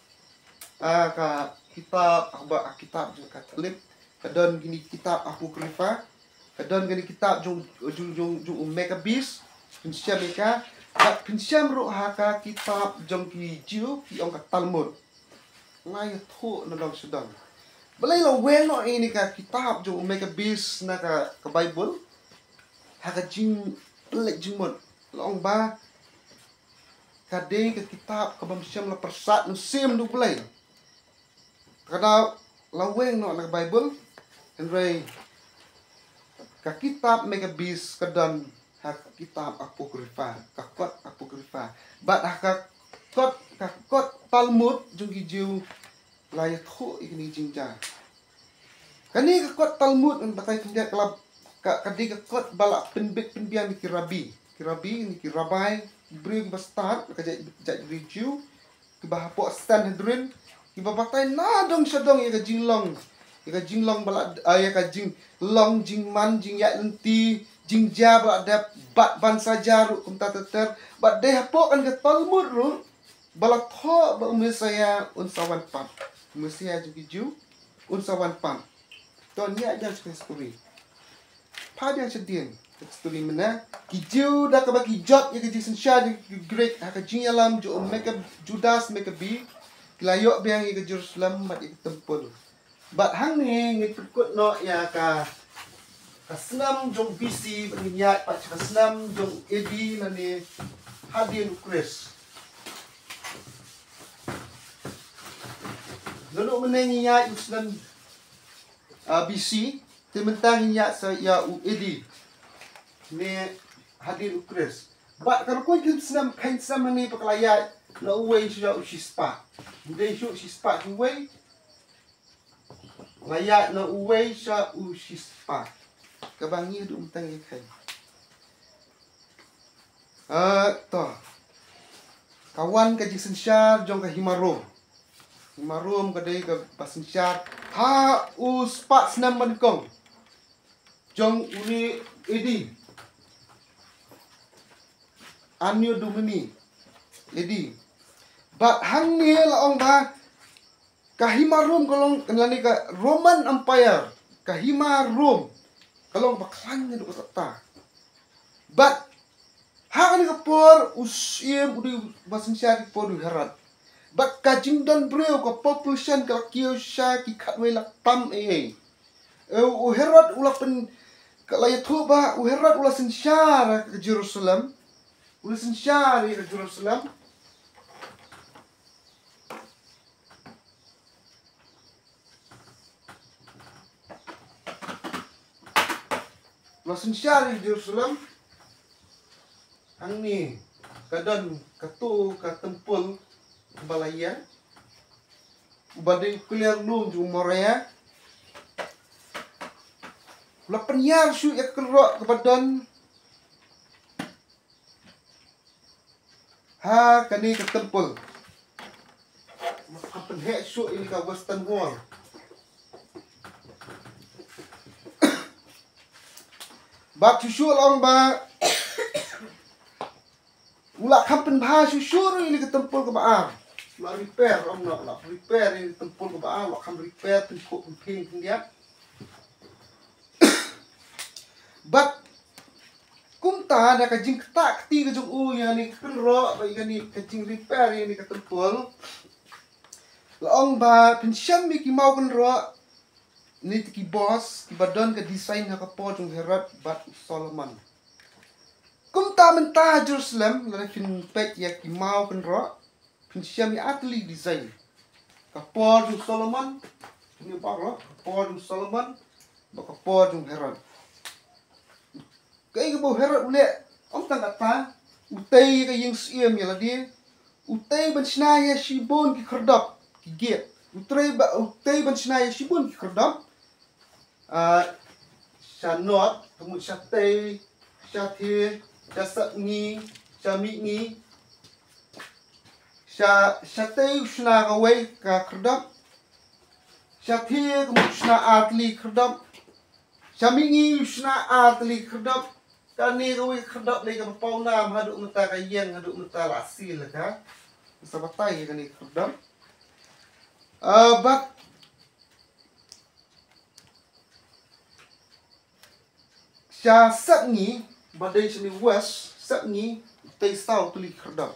Ah, ka kitab, ah, ba, ah, kitab jong ka Katholik, ka don kine kitab Apocrypha, ka don kine kitab jong, jong, jong, jong u Maccabeus, phin shem ïa ka, bad phin shem ruh ha ka kitab jong ki Jiw, ki ong ka Talmud. Nga ïathuh na dong sha dong. Balei la weng noh ïa kane ka kitab jong u Maccabeus na ka, ka Baibl? Ha ka jingpyllait jingmut, la ong ba ka dei ka kitab kaba mynsiem la pyrsad mynsiem da U Blei. Ka daw la weng noh na ka Baibl, hynrei ka kitab Maccabeus ka don ha ka kitab Apocrypha, ka kot Apocrypha. Bad ha ka kot, ka kot Talmud jong ki Jiw la ïathuh ïa kane ka jingjia. Kane ka kot Talmud, ngan batai khyndiat, ka la, ka, ka dei ka kot ba la pynbit pynbiang da ki rabbi. Ki rabbi ne ki rabbi, ki briew kiba stad, ka jait, jait briew Jiw, kiba hapoh Sanhedrin, kiba batai na dong sha dong ïa ka jinglong, ïa ka jinglong ba la, ah, ïa ka jinglong, jingman, jingïaid lynti, jingjia ba la dep, bad ban sa jia ruh kumta ter ter. Bad dei hapoh kane ka Talmud ruh ba la thoh ba u Messiah un sa wan pat. U Messiah jong ki Jiw un sa wan pat. To ngin ïa ïa ka story. Phai biang shadien ka story mynne. Ki Jiw da kaba ki jop ïa ka jingsynshar jong ki Greek ha ka jingïalam jong u Maccabe-, Judas Maccabeus, ki la ïoh biang ïa ka Jerusalem bad ïa ka templ. Bad hangne ngin pynkut noh ïa ka, ka snem jong B C, bad ngin ïaid pat sha ka snem jong A D lane hadien u Khrist. Naduh mynne ngin ïaid u snem, ah, B C, te mynta ngin ïaid sa ïa u A D, ne hadien u Khrist. Bad ka rukom kheiñ snem, kheiñ snem hangne pat ka la ïaid na uwei sha u shispah. Hynrei shu shispah shu wei, la ïaid na uwei sha u shispah. Kaba ngi haduh mynta ngi kheiñ. Ah, to. Ka wan ka jingsynshar jong ka hima Rom. Hima Rom ka dei kaba synshar ha u spah snem banyngkong jong une A D. Anno Domini A D. Bad hangne la ong ba ka hima Rom ka long, lane ka Roman Empire, ka hima Rom ka long ba khlaiñ naduh katta. Bad ha kane ka por u siem u dei ba synshar ki por u Herod. Bad ka jingdon briew, ka population ka la kiew sha ki khatwei lak tam ei ei. Eh, u Herod u la pyn, ka la ïathuh ba u Herod u la synshar ka Jerusalem. U la synshar ka Jerusalem. U la synshar ïa Jerusalem. Hangne ka don kato ka templ ba la ïeng, uba dei u kliar lum jong u Moria. U la pynïar shuh ïa ka kynroh kaba don ha kane ka templ. Ka pynheh shuh ïa ka Western Wall. Bad shuh shuh la ong ba u la kham pynbha shuh shuh ruh ïa ka templ kaba ar. U la repair, ong noh, u la repair ïa ka templ kaba ar, u la kham repair, pynkhuh pynphieng khyndiat. Bad kumta da ka jingktah kti ka jong u ïa kane ka kynroh, bad ïa kane ka jingrepair ïa kane ka templ, la ong ba pynshem ïa ki maw kynroh, ne ki boss, kiba don ka design ha ka por jong u Herod bad u Solomon. Kumta mynta ha Jerusalem, lada phin peit ïa ki maw kynroh, pynshem ïa artylli design. Ka por jong u Solomon, kine baroh, ka por jong u Solomon bad ka por jong u Herod. Kaei kaba u Herod u leh, ym tang katta, u tei ka ïing syiem ïa lade, u tei ban shna ïa shibun ki khyrdop, ki gate. U trei ba, u tei ban shna ïa shibun ki khyrdop. Ah, sha north, ka mut shatei, shathie, sha sepngi, sha mihngi. Sha, shatei u shna kawei ka khyrdop. Shathie ka mut u shna artylli khyrdop. Sha mihngi u shna artylli khyrdop. Kane kawei ka khyrdop lei kaba pawnam haduh mynta, ka ïeng haduh mynta la seal ka. Sa batai kane ka khyrdop. Ah, bad sha sepngi, ba dei shane west, sepngi, u tei saw tylli khyrdop.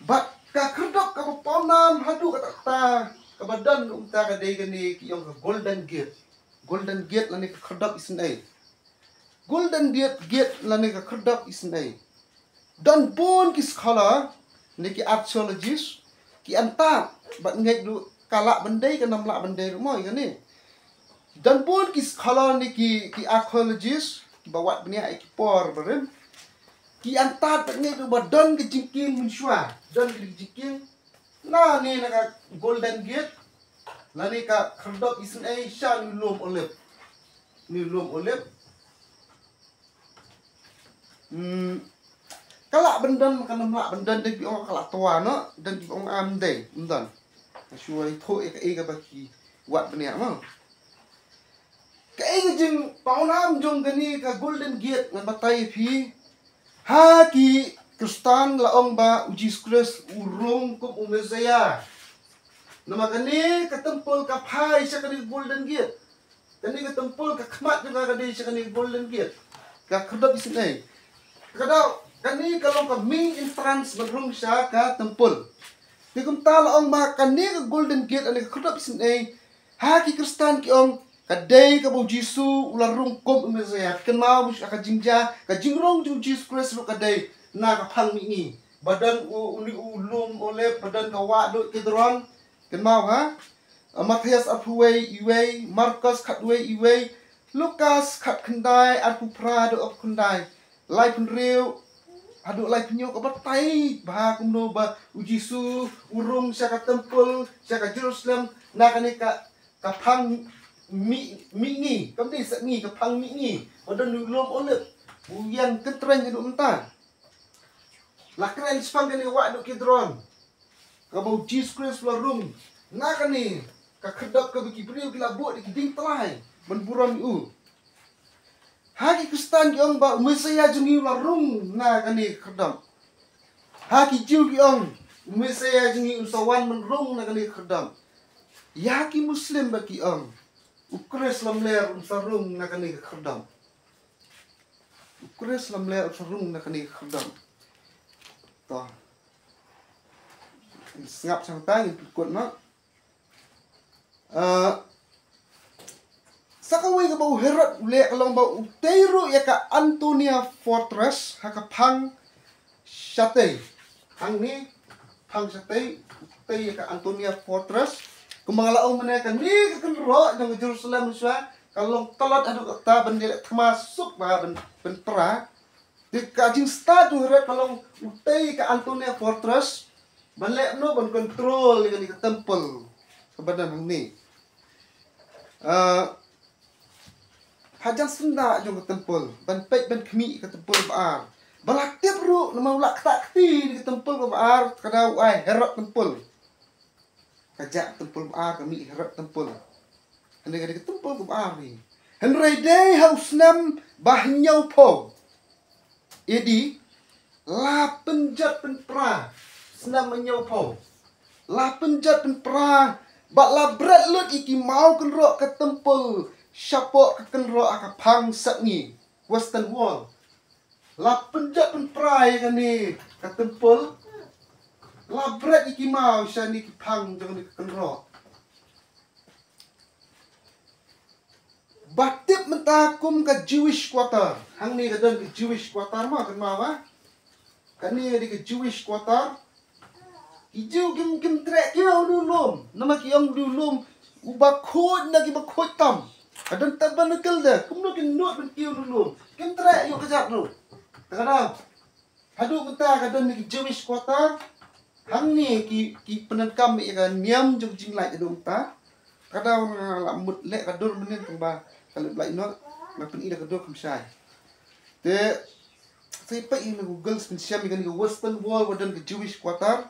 Bad ka khyrdop kaba pawnam haduh katta, kaba don mynta ka dei kane ki ong ka Golden Gate. Golden Gate lane ka khyrdop isynei. Golden Gate, Gate lane ka khyrdop isynei. Don bun ki scholar ne ki archaeologist ki antad bad ngeit ruh ka lah ban dei, kan ym lah ban dei ruh mo ïa kane. Don bun ki scholar ne ki, ki archaeologist kiba wad bniah ïa ki por barim, ki antad bad ngeit ruh ba don ka jingkieng mynshuwa, don ka jingkieng na ne na ka Golden Gate lane ka khyrdop isynei sha une u lum Olib. Une u lum Olib. Hmm. Ka lah ban don, kan ym lah ban don, don kiba ong ka lah twa noh, don kiba ong ym dei, ym don. Nga shu ïathuh ïa kaei kaba ki wad bniah mo. Kaei ka jingpawnam jong kane ka Golden Gate ngan batai ïa phi. Ha ki Khristan la ong ba u Jisu Khrist u rung kum u Messiah. Namar kane ka templ ka phai sha kane ka Golden Gate. Kane ka templ ka khmat jong ka ka dei sha kane ka Golden Gate. Ka khyrdop isynei. Ka dei kane ka long ka main entrance ban rung sha ka templ. Te kumta la ong ba kane ka Golden Gate, kane ka khyrdop isynei, Ha ki Khristan ki ong, ka dei kaba u Jisu u la rung kum u Messiah. Kynmaw ba sha ka jingjia, ka jingrung jong u Jisu Khrist ruh ka dei na ka phang mihngi. Ba don u, u, u lum Olib, ba don ka wah duh Kidron. Kynmaw ha? Mathaios arphew wei, uwei, Markos khatwei, uwei, Lukas khatkhyndai, arphew phra haduh arphew khyndai. Laiphew hynriew haduh laiphew hynñiew ka batai bha kumno ba u Jisu u rung sha ka templ, sha ka Jerusalem, na kane ka, ka phang mi, mihngi, kam dei sepngi, ka phang mihngi. Ba don u lum Olib, u ïeng kyntreng haduh mynta. La kren shaphang kane ka wah duh Kidron. Kaba u Jisu Khrist u la rung na kane ka khyrdop kaba ki briew ki la buh da ki dieng tlai ban burom ïa u. Ha ki Khristan ki ong ba u Messiah jong ngi u la rung na kane ka khyrdop. Ha ki Jiw ki ong u Messiah jong ngi un sa wan ban rung na kane ka khyrdop. Ïa ki Muslim ba ki ong u Khrist lamler un sa rung na kane ka khyrdop. U Khrist lamler un sa rung na kane ka khyrdop. To. Sngap shangta ngin pynkut noh. Ah, sa kawei kaba u Herod u leh ka long ba u tei ruh ïa ka Antonia Fortress ha ka phang shatei. Hangne, phang shatei, u tei ïa ka Antonia Fortress. Kumba nga la ong mynne kane ka kynroh jong ka Jerusalem shuwa ka long tlot haduh katta ban ïaleh thma suk bha ban, ban pra. Te ka jingstad jong u Herod ka long u tei ka Antonia Fortress ban leh noh ban control ïa kane ka templ kaba don hangne. Ah, hajan syndah jong ka templ ban peit ban khmih ka templ ba ar. Ba la tip ruh namar u la ktah kti ïa ka templ kaba ar, ka dei u ai Herod templ. Ka jack templ ba ar, ka mih Herod templ. Hynrei ka dei ka templ kaba ar hi. Hynrei dei ha u snem ba hynñiewphew A D la pynjot pynpra, snem hynñiewphew. La pynjot pynpra bad la bret lut ïa ki maw kynroh ka templ shapoh ka kynroh ha ka phang sepngi, Western Wall. La pynjot pynpra ïa kane ka templ. La bret ïa ki maw shane ki phang jong kane ka kynroh. Ba tip mynta kum ka Jewish Quarter. Hangne ka don ka Jewish Quarter ma, kynmaw ba? Kane ka dei ka Jewish Quarter. Ki Jiw kim, kim treh kiew ïa une u lum. Namar ki ong une u lum uba khuid na kiba khuid tam. Ka don tabernacle de, kumno kin nud ban kiew ïa une u lum? Kim treh ïa u kjat ruh. Te ka dei, haduh mynta ka don ki Jewish Quarter. Hangne ki, ki pyndonkam ïa ka niam jong jinglait haduh mynta. Ka dei nga la mut leh ka dur mynnin tang ba ka leh blai noh. Nga pyni da ka dur kham shai. Te sa peit ïa na Google, sa pynshem ïa kane ka Western Wall ba don ka Jewish Quarter.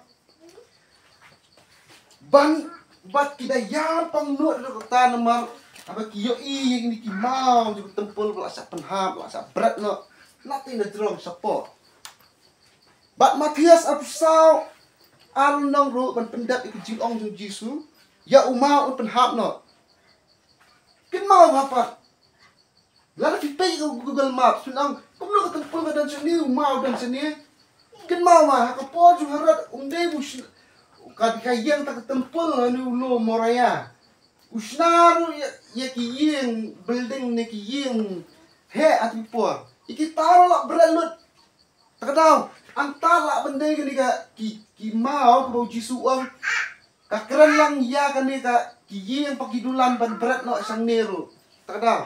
Ban, bad ki da ïar pang noh da kata namar haba ki ïohi ïa kine ki maw jong ka templ ba la shah pynhap, la shah bret noh. Na te na jrong shapoh. Bad Mathaios arphew saw, ar lynnong ruh ban pyndep ïa ka jingong jong u Jisu, ïa u maw un pynhap noh. Kynmaw bha pat. Lada phi peit ïa ka Google Maps, phin ong kumno ka templ ka don shane, u maw don shane. Kynmaw ma, ha ka por jong u Herod, um dei ba u shna, ka, ka ïeng tang ka templ ha une u lum Moria. U shna ruh ïa, ïa ki ïing, building ne ki ïing heh ha ki por. Ïa kita ruh la bret lut. Te ka dei, ynda lah ban dei kane ka ki, ki maw kaba u Jisu u ong, ka kren lang ïa kane ka ki ïing bad ki dulan ban bret noh shangne ruh. Te ka dei,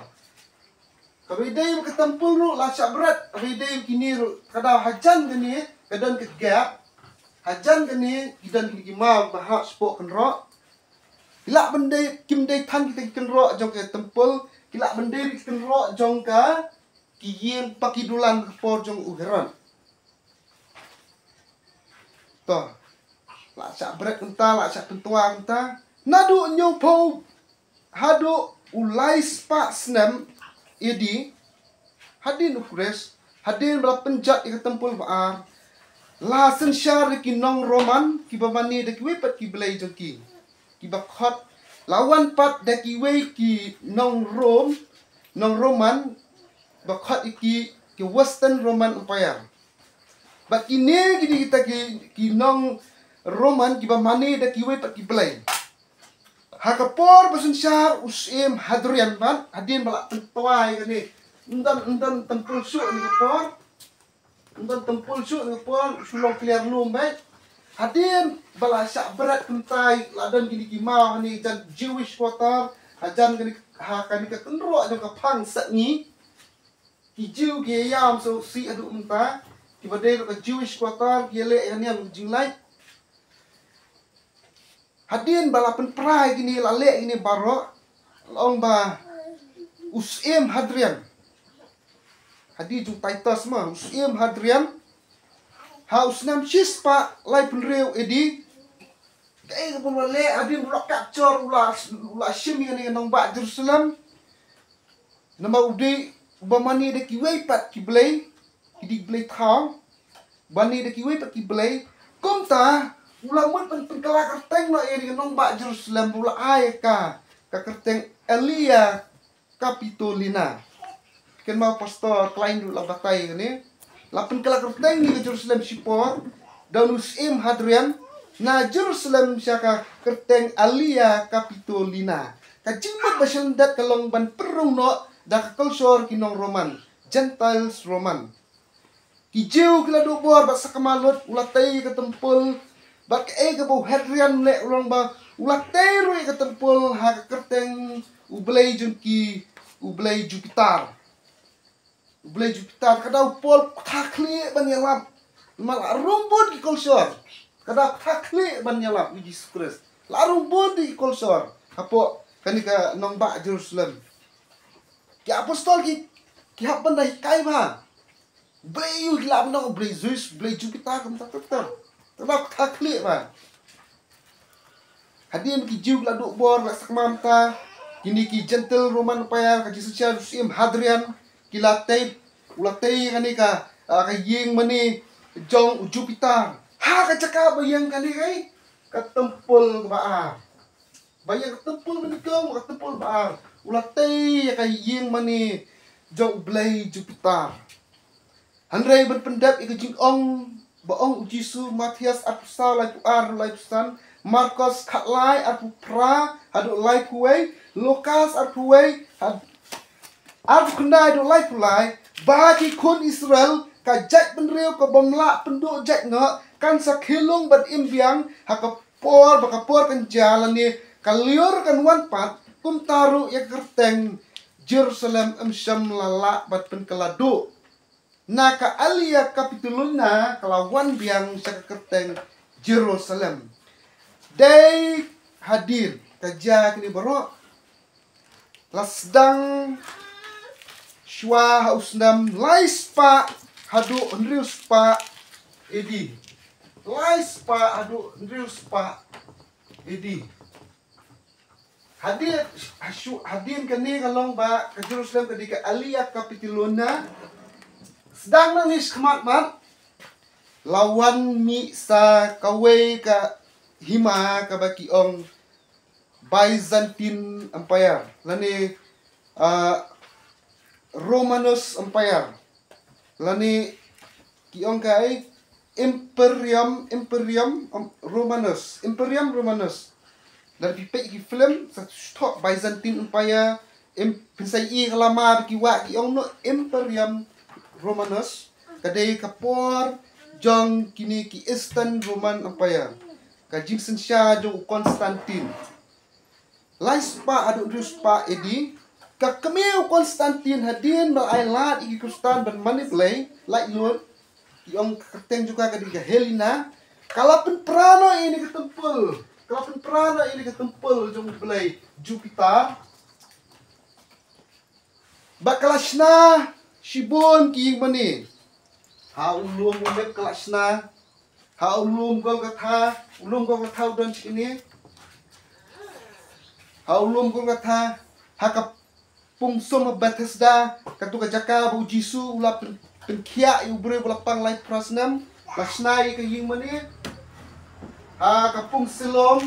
kaba ïadei bad ka templ ruh la shah bret, kaba ïadei bad kine ruh. Te ka dei, hajan kane ka don ka gap. Hajan kane ki don kine ki maw ba hap shapoh kynroh. Ki lah ban dei, kim dei tang kita ki kynroh jong ka templ, ki lah ban dei ki kynroh jong ka ki ïing bad ki dulan ka por jong u Herod. To. La shah bret kumta, la shah pyntwa kumta. Naduh hynñiewphew haduh u lai spah snem A D, hadien u Khrist, hadien ba la pynjot ïa ka templ ba ar, la synshar ïa ki nong Roman kiba mane da kiwei pat ki blei jong ki. Kiba khot, la wan pat da kiwei ki nong Rom, nong Roman, ba khot ïa ki, ki Western Roman Empire. Bad kine ki dei kita ki, ki nong Roman kiba mane da kiwei pat ki blei. Ha ka por ba synshar u Syiem Hadrian, bad hadien ba la pyntwai kane, ym don, ym don templ shuh ha kane ka por. Ym don templ shuh ha kane ka por, shu long kliar lum beit. Hadien ba la shah bret kynthei, la don kine ki maw ha kane ka jan Jewish Quarter, ha jan kane, ha kane ka kynroh jong ka phang Satngi. Ki Jiw ki ïam sngewsih haduh mynta, kiba dei ruh ka Jewish Quarter, ki ïaleh ïa ka niam ka jinglait. Hadien ba la pynpra ïa kine, la leh ïa kine baroh, la ong ba u Syiem Hadrian, hadien jong u Titus ma, u Syiem Hadrian, ha u snem shispah laiphew hynriew A D, kaei kaba u la leh, hadien ba u la capture, u la, u la shim ïa kane ka nongbah Jerusalem. Namar u dei uba mane da kiwei pat ki blei, ki dei ki blei thaw, mane da kiwei pat ki blei. Kumta u la mut ban pynkylla kyrteng noh ïa kane ka nongbah Jerusalem, u la ai ïa ka ka kyrteng Aelia Capitolina. Kynmaw Pastor Klein ruh la batai kane. La pynkylla kyrteng ïa ka Jerusalem shipor da u Syiem Hadrian, na Jerusalem sha ka kyrteng Aelia Capitolina. Ka jingmut ba shlyndet ka long ban pynrung noh da ka culture ki nong Roman, Gentiles Roman. Ki Jiw ki la duh bor bad sakma lut, u la tei ïa ka templ, bad kaei kaba u Hadrian u leh u long ba u la tei ruh ïa ka templ ha ka kyrteng u blei jong ki, u blei Jupiter. U blei Jupiter, ka dei u Paul, ka tha khlieh ban ïalap. Namar la rung bun ki culture. Ka dei ka tha khlieh ban ïalap ïa u Jisu Khrist. La rung bun ki culture hapoh kane ka nongbah Jerusalem. Ki apostol ki, ki hap ban da hikai ba u blei aïu ki lah ban ong, u blei Zeus, u blei Jupiter, kumta kumta. Ka dei ka tha khlieh ba. Hadien ba ki Jiw ki la duh bor, la sakma mynta, kine ki Gentile Roman Empire, ka jingsynshar u Syiem Hadrian, ki la tei, u la tei kane ka, ah, ka ïing mane jong u Jupiter. Ha ka jaka ba ïeng kane ka, ka templ kaba ar. Ba ïeng ka templ ba nyngkong, ka templ ba ar. U la tei ïa ka ïing mane jong u blei Jupiter. Hynrei ban pyndep ïa ka jingong ba ong u Jisu, Mathaios arphew saw laiphew ar, laiphew san, Markos khatlai arphew phra haduh laiphew wei, Lukas arphew wei had-, arphew khyndai haduh laiphew lai, ba ki khun Israel, ka jaitbynriew ka bym lah pynduh jait noh, kan sa khie lung bad im biang ha ka por ba ka por kan jia lane ka lyiur kan wan pat, kumta ruh ïa ka kyrteng Jerusalem ym shym la lah ban pynkylla duh. Na ka Aelia Capitolina ka la wan biang sha ka kyrteng Jerusalem. Dei hadien ka jia kine baroh, la sdang shuwa ha u snem lai spah haduh hynriew spah A D. Lai spah haduh hynriew spah A D. Hadien, hashu-, hadien kane ka long ba ka Jerusalem ka dei ka Aelia Capitolina. Sdang nangne shakhmat mat, la wan mih sa kawei ka hima kaba ki ong Byzantine Empire lane, ah, Romanus Empire. Lane ki ong ka ei, Imperium, Imperium, um, Romanus, Imperium Romanus. Lada phi peit ki film, sa shu thoh Byzantine Empire, im-, phin sa ïohi ka lama ba ki wah ki ong noh Imperium Romanus. Ka dei ka por jong kine ki Eastern Roman Empire, ka jingsynshar jong u Constantine. Lai spah haduh hynriew spah A D, ka kmie u Constantine, hadien ba la ai lad ïa ki Khristan ban mane Blei, lait lut, ki ong ka kyrteng jong ka ka dei ka Helena, ka la pynpra noh ïa kane ka templ, ka la pynpra noh ïa kane ka templ jong u blei Jupiter. Bad ka la shna shibun ki ïing mane. Ha u lum u Olib ka la shna. Ha u lum Golgotha, u lum Golgotha u don shane. Ha u lum Golgotha, ha ka pung sum Bethesda, kato ka jaka ba u Jisu u la pyn-, pynkhiah ïa u briew ba la pang lai phra snem, la shna ïa ka ïing mane. Ha ka pung Siloam,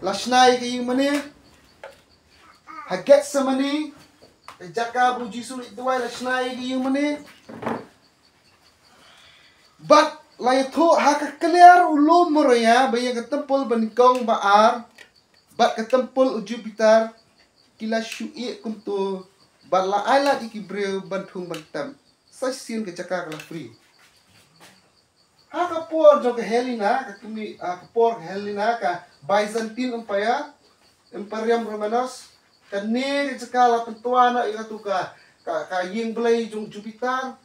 la shna ïa ka ïing mane. Ha Gethsemane, ka jaka ba u Jisu u leit duwai, la shna ïa ka ïing mane. Bad la ïathuh ha ka kliar u lum Moria, ba ïa ka templ ba nyngkong ba ar, bad ka templ u Jupiter, ki la shu ïeh kumto, bad la ai lad ïa ki briew ban thung ban tep. Sa shisien ka jaka ka la free. Ha ka por jong ka Helena, ka kmie, ah, ka por ka Helena, ka Byzantine Empire, Imperium Romanus, kane ka jaka la pyntoa noh ïa katu ka, ka, ka ïing blei jong Jupiter,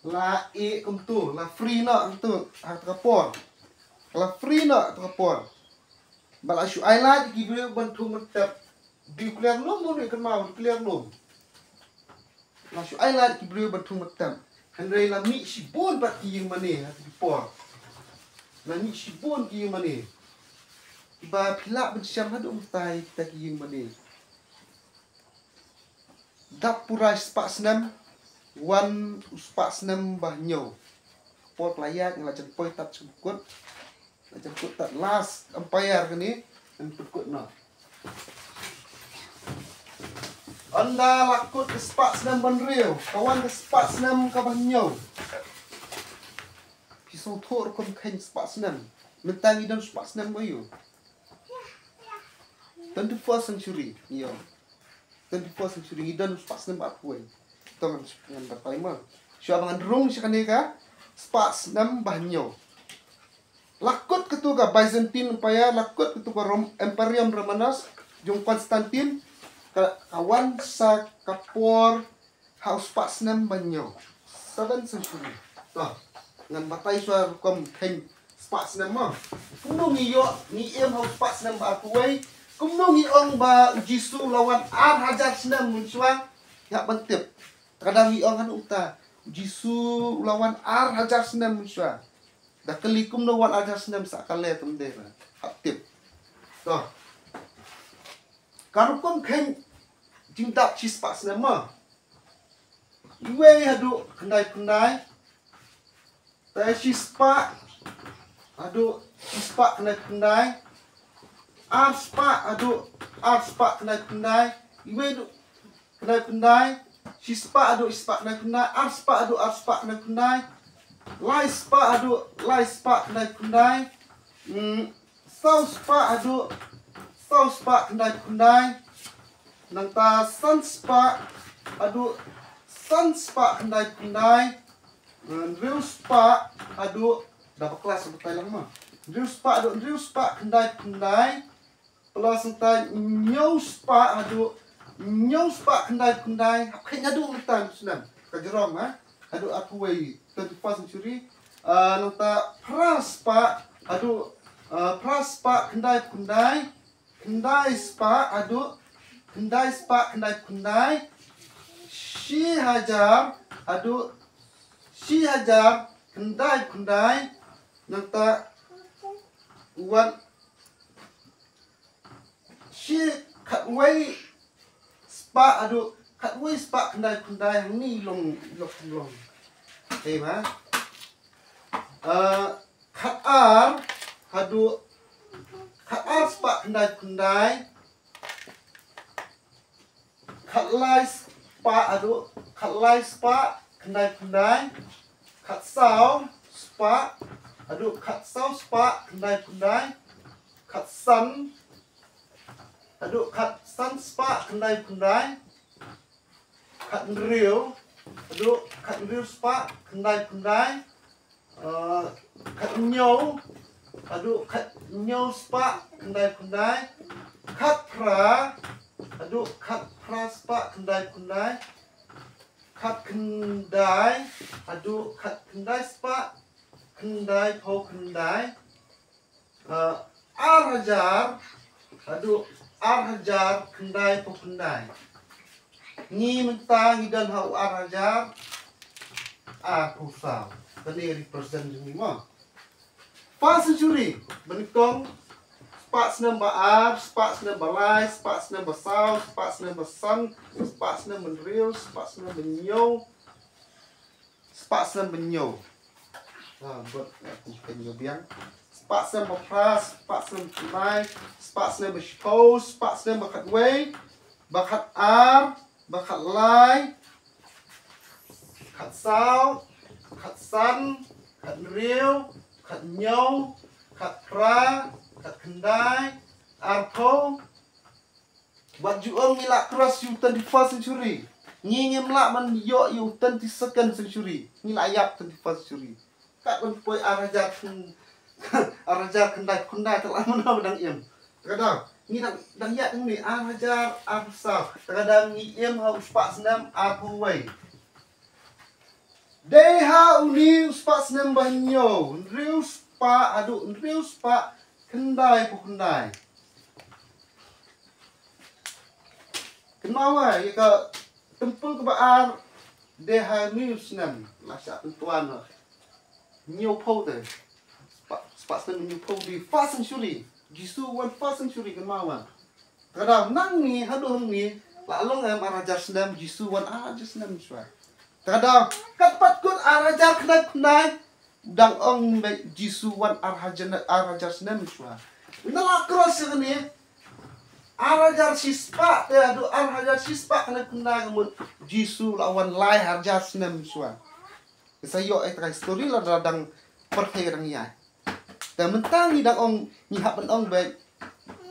la ïeh kumto, la free noh kumto, ha ka por. La free noh ha ka por. Ba la shu ai lad ïa ki briew ban thung ban tep. Declare lum, mo ne kynmaw, declare lum. La shu ai lad ïa ki briew ban thung ban tep. Hynrei la mih shibun pat ki ïing mane ha ki por. La mih shibun ki ïing mane. Ba phi lah ban shem haduh mynta ïa kita ki ïing mane. Dap pura shi spah snem, wan u spah snem ba hynñiew. Por la ïaid nga la jan poi tad sha kut. Nga jan kut tad last umpire kane, ngan pynkut noh. Ynda la kut ka spah snem ba hynriew, ka wan ka spah snem ka ba hynñiew. Phi sngewthuh rukom kheiñ spah snem. Mynta ngi don spah snem ba ïoh. Twenty-first century, ïoh. Twenty-first century, ngi don spah snem ba arphew wei. To ngan, ngan batai mo. Shuwa ba ngan rung sha kane ka spah snem ba hynñiew. La kut katu ka Byzantine Empire, la kut katu ka Rom-, Imperium Romanus, jong Constantine, ka, ka wan sa ka por ha u spah snem ba hynñiew. Seventh century. To, ngan batai shuwa rukom kheiñ spah snem mo. Kumno ngi ïoh, ngi im ha u spah snem ba arphew wei. Kumno ngi ong ba u Jisu u la wan ar hajar snem mynshuwa. Ïa ban tip. Te ka dang ngi ong haduh mynta, u Jisu u la wan ar hajar snem mynshuwa. Da kylli kumno wan ar hajar snem, sa ka leh te ym dei ba. Hap tip. To. Ka rukom kheiñ jingdap shi spah snem mo. Iwei haduh khyndai phew khyndai. Te shi spah haduh shi spah khyndai phew khyndai. Ar spah haduh ar spah khyndai phew khyndai. Iwei haduh khyndai phew khyndai. Shi spah haduh shi spah khyndai phew khyndai. Ar spah haduh ar spah khyndai phew khyndai. Lai spah haduh lai spah khyndai phew khyndai. Hmm, saw spah haduh saw spah khyndai phew khyndai. Nangta san spah haduh san spah khyndai phew khyndai. Hynriew spah haduh, da bakla sa batai lang mo. Hynriew spah haduh hynriew spah khyndai phew khyndai. Plus nangta hynñiew spah haduh hynñiew spah khyndai phew khyndai. Hap kheiñ haduh mynta u snem. Ka jrong, ha. Haduh arphew wei, twenty-first century. Ah, nangta phra spah haduh, ah, phra spah khyndai phew khyndai. Khyndai spah haduh khyndai spah khyndai phew khyndai. Shi hajar haduh shi hajar khyndai phew khyndai. Nangta wan shi khatwei spah haduh khatwei spah khyndai phew khyndai, hangne i long, i long, i long. Te ba. Ah, khatar haduh khatar spah khyndai phew khyndai. Khatlai spah haduh khatlai spah khyndai phew khyndai. Khatsaw spah haduh khatsaw spah khyndai phew khyndai. Khatsan haduh khatsan spah khyndai phew khyndai. Khathynriew haduh khathynriew spah khyndai phew khyndai. Ah, khathynñiew haduh khathynñiew spah khyndai phew khyndai. Khatphra haduh khatphra spah khyndai phew khyndai. Khatkhyndai haduh khatkhyndai spah khyndai phew khyndai. Ah, ar hajar haduh ar hajar khyndai phew khyndai. Ngi mynta ngi don ha u ar hajar arphew saw. Kane represent jong ngi mo. First century, ba nyngkong, spah snem ba ar, spah snem ba lai, spah snem ba saw, spah snem ba san, spah snem ba hynriew, spah snem ba hynñiew, spah snem ba hynñiew. Ah, bad, ah, kum ka hynñiew biang. Spah snem ba phra, spah snem ba lai, spah snem ba shiphew, spah snem ba khatwei, ba khatar, ba khatlai, khatsaw, khatsan, khathynriew, khathynñiew, khatphra, khatkhyndai, Arphew. Wat ju ong ngi la cross ïa u twenty-first century. Ngi ngim lah ban ïoh ïa u twenty-second century. Ngi la ïap twenty-first century. Kat ban poi ar hajar khyndai, ar hajar khyndai, khyndai te la mano ba dang im. Te ka daw ngi dang, dang ïap ngi ar hajar arphew saw. Te ka daw ngi im ha u spah snem arphew wei. Dei ha une u spah snem ba hynñiew, hynriew spah haduh hynriew spah khyndaiphew khyndai. Kynmaw ïa ka templ kaba ar, dei ha une u snem, la shah pyntuan noh. Hynñiewphew te. Spah, spah snem hynñiewphew, dei first century. Jisu wan first century, kynmaw. Te ka daw nangne haduh hangne la long em ar hajar snem, Jisu wan ar hajar snem shuwa. Te ka daw kat pat kut ar hajar khyndai khyndai, dang ong ba Jisu wan ar hajar, ar hajar snem shuwa. Ynda la cross ïa kane, ar hajar shispah te haduh ar hajar shispah khyndai khyndai ka mut Jisu la wan lai hajar snem shuwa. Sa ïoh ïa ka history lada dang pyrthei ka dang ïaid. Te mynta ngi dang ong, ngi hap ban ong ba u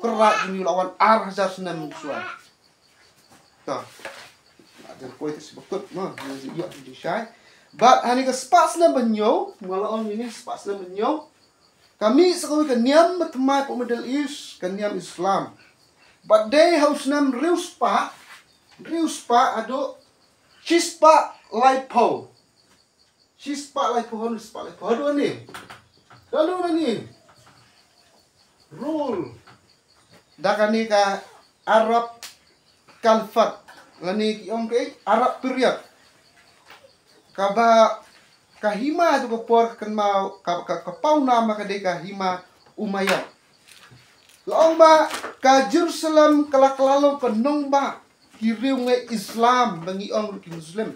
Kynrad jong ngi u la wan ar hajar snem shuwa. To. Nga dang poi te shu ba kut mo, ngi ïoh ngi shai. Bad ha kane ka spah snem ba hynñiew, nga la ong ïa kane spah snem ba hynñiew, ka mih sa kawei ka niam ba thymmai hapoh Middle East, ka niam Islam. Bad dei ha u snem hynriew spah, hynriew spah haduh shispah laiphew. Shispah laiphew, hynriew spah laiphew. Haduh hangne. Haduh hangne. Rule da kane ka Arab Caliphate, lane ki ong ka Arab period. Kaba ka hima jong ka por, kynmaw, ka, ka, ka pawnam ka dei ka hima Umayyad. La ong ba ka Jerusalem ka la kylla long ka nongbah ki riewngeit Islam, ba ngi ong ki Muslim.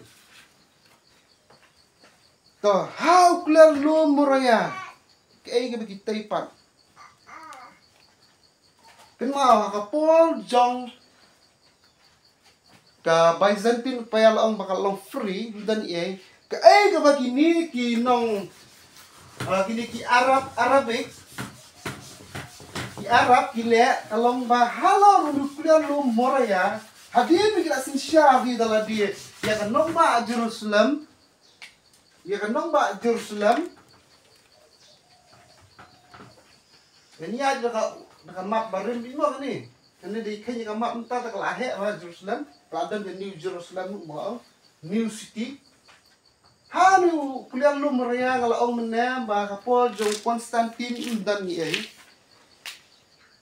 To, ha u kliar lum Moriah, kaei kaba ki tei pat? Kynmaw, ha ka por jong ka Byzantine Empire, la ong ba ka long free, ym don ei. Kaei kaba kine ki nong, ah, kine ki Arab, Arabic, ki Arab ki leh, ka long ba halor u kliar lum Moriah, hadien ba ki la synshar hi da lade ïa ka nongbah Jerusalem, ïa ka nongbah Jerusalem. Kane ïa da ka, da ka map barim beit mo kane. Kane dei kane ka map mynta, te ka la heh ba Jerusalem, ka la don ka New Jerusalem mo, New City. Ha une u kliar lum Moriah, nga la ong mynne ba ka por jong Constantine ym don ei.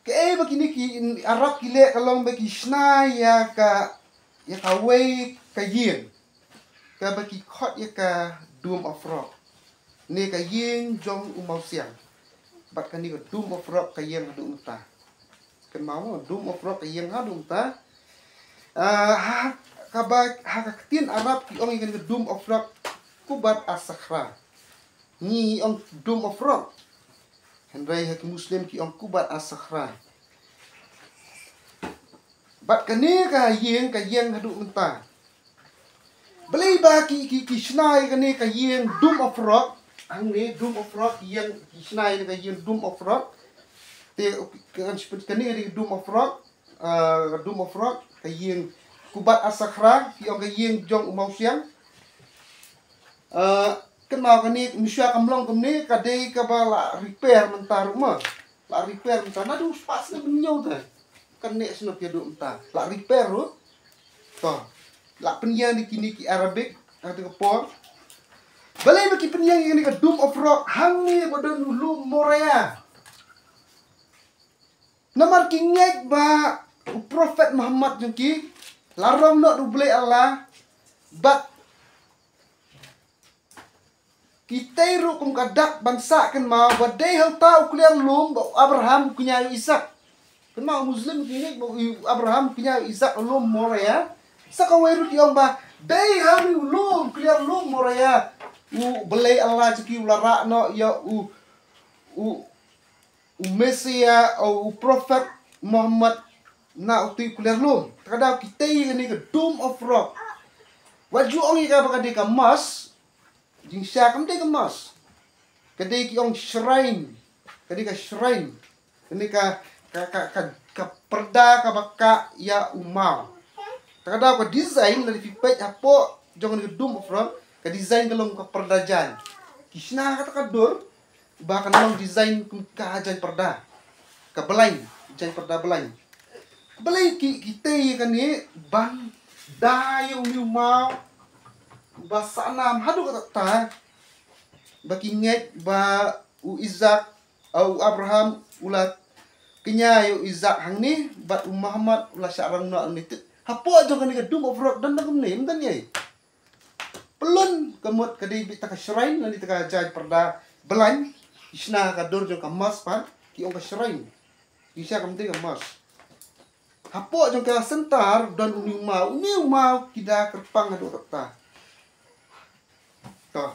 Kaei ba kine ki Arab ki leh, ka long ba ki shna ïa ka, ïa kawei ka ïing kaba ki khot ïa ka Dome of Rock, ne ka ïing jong u mawsiang. Bad kane ka Dome of Rock ka ïeng haduh mynta. Kynmaw, Dome of Rock ka ïeng haduh mynta. Ah, ha, kaba, ha ka ktien Arab ki ong ïa kane ka Dome of Rock Qubbat as-Sakhra. Ngi ong Dome of Rock, hynrei ha ki Muslim ki ong Qubbat as-Sakhra. Bad kane ka ïing ka ïeng haduh mynta. Balei ba ki, ki, ki shna ïa kane ka ïing Dome of Rock? Hangne Dome of Rock, ïing, ki shna ïa kane ka ïing Dome of Rock. Te kan shu pyni kane ka Dome of Rock, ah, Dome of Rock, ka ïing Qubbat as-Sakhra, ki ong ka ïing jong u mawsiang. Ah, kynmaw kane, mynshuwa kam long kumne, ka dei kaba la repair mynta ruh mo. La repair mynta, naduh spah snem hynñiew te. Kane snem phi ïa duh mynta la repair ruh. To, la pynïeng da kine ki Arabic ha kata ka por. Balei ba ki pynïeng ïa kane ka Dome of Rock hangne ba don u lum Moriah? Namar ki ngeit ba u Prophet Muhammad jong ki la rong noh da u Blei Allah, bad ki tei ruh kum ka dak ban sah. Kynmaw ba dei ha uta u kliar lum ba u Abraham u kñia ïa u Isaak. Kynmaw u Muslim ki ngeit ba u Abraham u kñia ïa u Isaak ha lum Moriah. Sa kawei ruh ki ong ba dei ha une u lum, kliar lum Moriah, u Blei Allah jong ki u la rah noh ïa u, u u Messiah, u, u Prophet Muhammad na utu u kliar lum. Te ka daw ki tei ïa kane ka Dome of Rock. Wat ju ong ïa ka ba ka dei ka mosque. Jingshisha kam dei ka mosque. Ka dei ki ong shrine. Ka dei ka shrine. Kane ka, ka, ka, ka, ka pyrda kaba kah ïa u maw. Te ka daw ka design lada phi peit hapoh jong ka Dome of Rock, ka design ka long ka pyrda jaiñ. Ki shna kata ka dur ba kan long design kum ka jaiñ pyrda. Ka blind, jaiñ pyrda blind. Balei ki, ki tei ïa kane ban da ïa une u maw ba sahnam haduh katta ba ki ngeit ba u Isaac, ah, u Abraham u la kñia ïa u Isaac hangne bad u Muhammad u la shah rong noh hangne. Te hapoh jong kane ka Dome of Rock don da kumne, ym don ei. Pyllun ka mut ka dei beit ta ka shrine lane ta ka jaiñ pyrda blind. Ki shna ka dur jong ka mosque pat ki ong ka shrine. Ki shna ka mut ka mosque. Hapoh jong ka center don une u maw, une u maw ki da kyrpang haduh katta. To.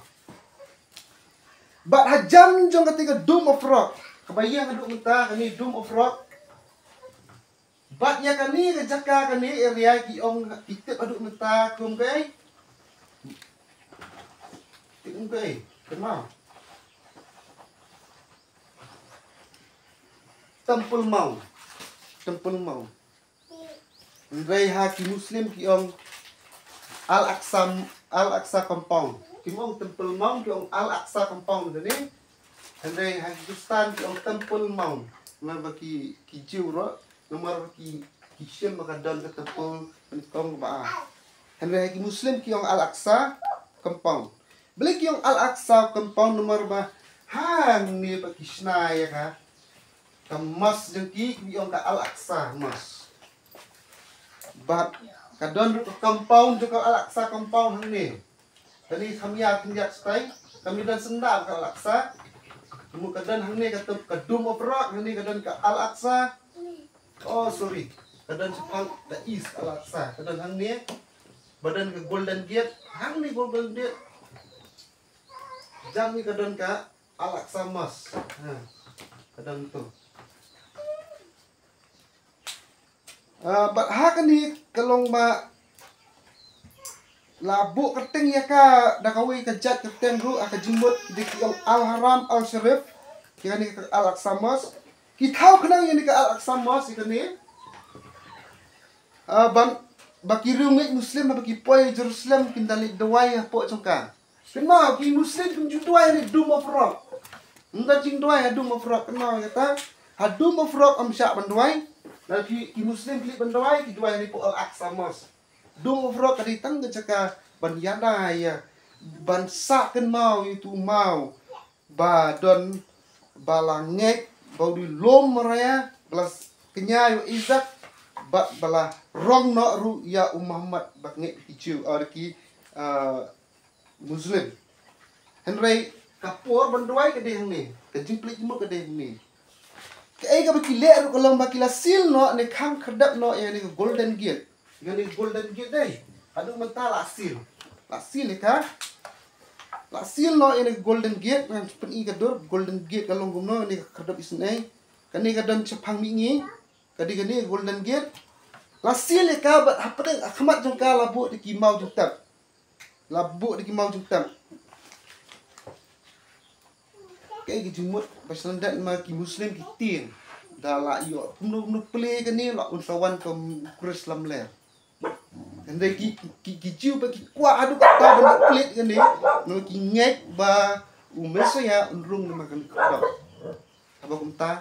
Bad hajan jong kata ka Dome of Rock, kaba ïeng haduh mynta kane Dome of Rock. Bad ïa kane ka jaka, kane area ki ong, ki tip haduh mynta kum kaei? Tip kum kaei? Kynmaw? Temple Mount. Temple Mount. Hynrei ha ki Muslim ki ong Al-Aqsa, Al-Aqsa Compound. Kim ong Temple Mount, ki ong Al-Aqsa Compound kane. Hynrei ha ki Khristan ki ong Temple Mount. Namar ba ki, ki Jiw ruh, namar ba ki, ki shim ba ka don ka temple nyngkong kaba ar. Hynrei ha ki Muslim ki ong Al-Aqsa Compound. Balei ki ong Al-Aqsa Compound? Namar ba hangne ba ki shna ïa ka, ka mosque jong ki, ki ong ka Al-Aqsa Mosque. Bad ka don ruh ka compound jong ka Al-Aqsa Compound hangne. Kane kham ïa khyndiat stai, kam don syndah ka Al-Aqsa. Ka mut ka don hangne ka tem-, ka Dome of Rock, hangne ka don ka Al-Aqsa. Oh, sorry. Ka don shaphang ka East Al-Aqsa. Ka don hangne. Ba don ka Golden Gate, hangne Golden Gate. Jang ni ka don ka Al-Aqsa Mosque. Ha. Ka don tu. Ah, bad ha kane ka long ba la buh kyrteng ïa ka da kawei ka jait kyrteng ruh, ha ka jingmut ki dei ki ong Al-Haram Al-Sharif, ïa kane ka Al-Aqsa Mosque. Ki thaw khnang ïa kane ka Al-Aqsa Mosque ïa kane. Ah, ban ba ki riewngeit Muslim ba ki poi Jerusalem kin da leit duwai hapoh jong ka. Kynmaw, ki Muslim kim ju duwai ha Dome of Rock. Ym don jingduwai ha Dome of Rock, kynmaw kata. Ha Dome of Rock ym shah ban duwai. Lada ki, ki Muslim ki leit ban duwai, ki duwai hapoh Al-Aqsa Mosque. Dome of Rock ka dei tang ka jaka ban ïada ïa, ban sah kynmaw ïa utu u maw ba don, ba la ngeit ba u dei lum maraya, ba la kñia ïa u Isaac, bad ba la rong noh ruh ïa u Muhammad ba ngeit ki Jiw, ah, ki, ah, Muslim. Hynrei ka por ban duwai ka dei hangne, ka jingplie jingmut ka dei hangne. Kaei kaba ki leh ruh ka long ba ki la seal noh ne khang khyrdep noh ïa kane ka Golden Gate. Ïa kane ka Golden Gate dei. Haduh mynta la seal. La seal ïa ka. La seal noh ïa kane ka Golden Gate, ngan pyni ka dur Golden Gate ka long kumno, kane ka khyrdep isynei. Kane ka don shaphang mihngi. Ka dei kane ka Golden Gate. La seal ïa ka bad hapdeng ha khmat jong ka la buh da ki maw jingtep. La buh da ki maw jingtep. Kaei ka jingmut ba sngewdon ma ki Muslim ki tieng. Da la ïoh kumno kumno plie kane la un sa wan kum Khrist lamler. Hynrei ki, ki, ki Jiw ba ki kwah haduh katta ban plie kane. Namar ki ngeit ba u Messiah un rung namar kane ka khyrdop. Haba kumta,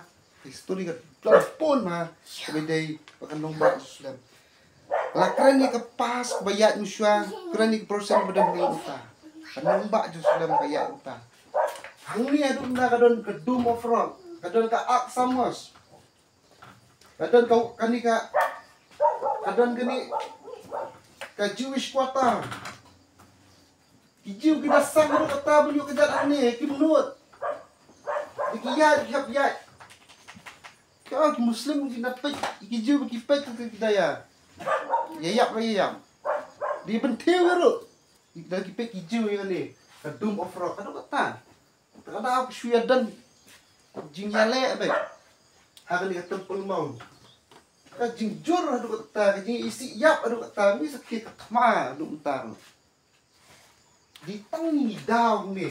ka histori ka long bun ma, kaba dei ba kan long ba Jerusalem. La kren ïa ka past kaba ïaid mynshuwa, kren ïa ka present ba dang ïaid mynta. Kan long ba Jerusalem ka ïaid mynta. Hangne haduh mynta ka don ka Dome of Rock, ka don ka Aqsa Mosque. Ka don ka, kane ka, ka don kane ka Jewish Quarter. Ki Jiw ki da sang haduh katta ban ïoh kjat hangne, kim nud. Ki ïaid, ki hap ïaid. Ka ki Muslim ki da peit, ki Jiw ki peit ki da ïa. Ïa ïap, ïa ïap. Di bynthiew ïa ruh. Da ki peit ki Jiw ïa kane ka Dome of Rock haduh katta. Te ka dei ka shu ïa don jingïaleh beit ha kane ka Temple Mount. Ka jingjur haduh katta, ka jingisih ïap haduh katta, mi sa khie ka thma haduh mynta ruh. Di tang ngi daw ne.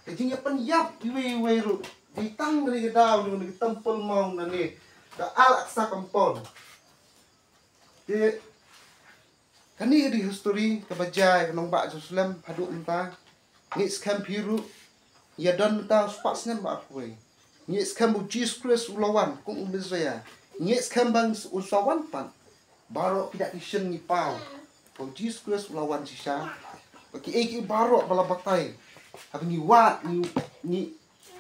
Ka jingïapynïap iwei iwei ruh. Ngi tang kane ka daw, ngi ka Temple Mount, nane ka Al-Aqsa Compound. Te kane ka dei history kaba jia ïa ka nongbah Jerusalem haduh mynta. Ngi skhem phi ruh ïa don mynta spah snem ba arphew wei. Ngi skhem ba u Jesus Christ u la wan kum u Messiah. Ngi skhem ba u sa wan pat. Baroh ki da ki shin ngi paw ba u Jesus Christ u la wan shisha. Ba kiei kiei baroh ba la batai, haba ngi wad, ngi, ngi,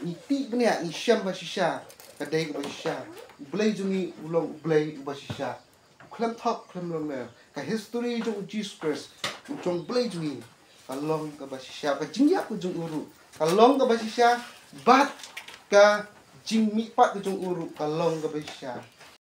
ngi tih bniah, ngi shem ba shisha ka dei kaba shisha. U Blei jong ngi u long u Blei uba shisha, u khlem thok khlem longler. Ka history jong u Jesus Christ, u jong u Blei jong ngi, ka long kaba shisha. Ka jingïap ka jong u ruh ka long kaba shisha. Bad ka jingmihpat ka jong u ruh ka long kaba shisha.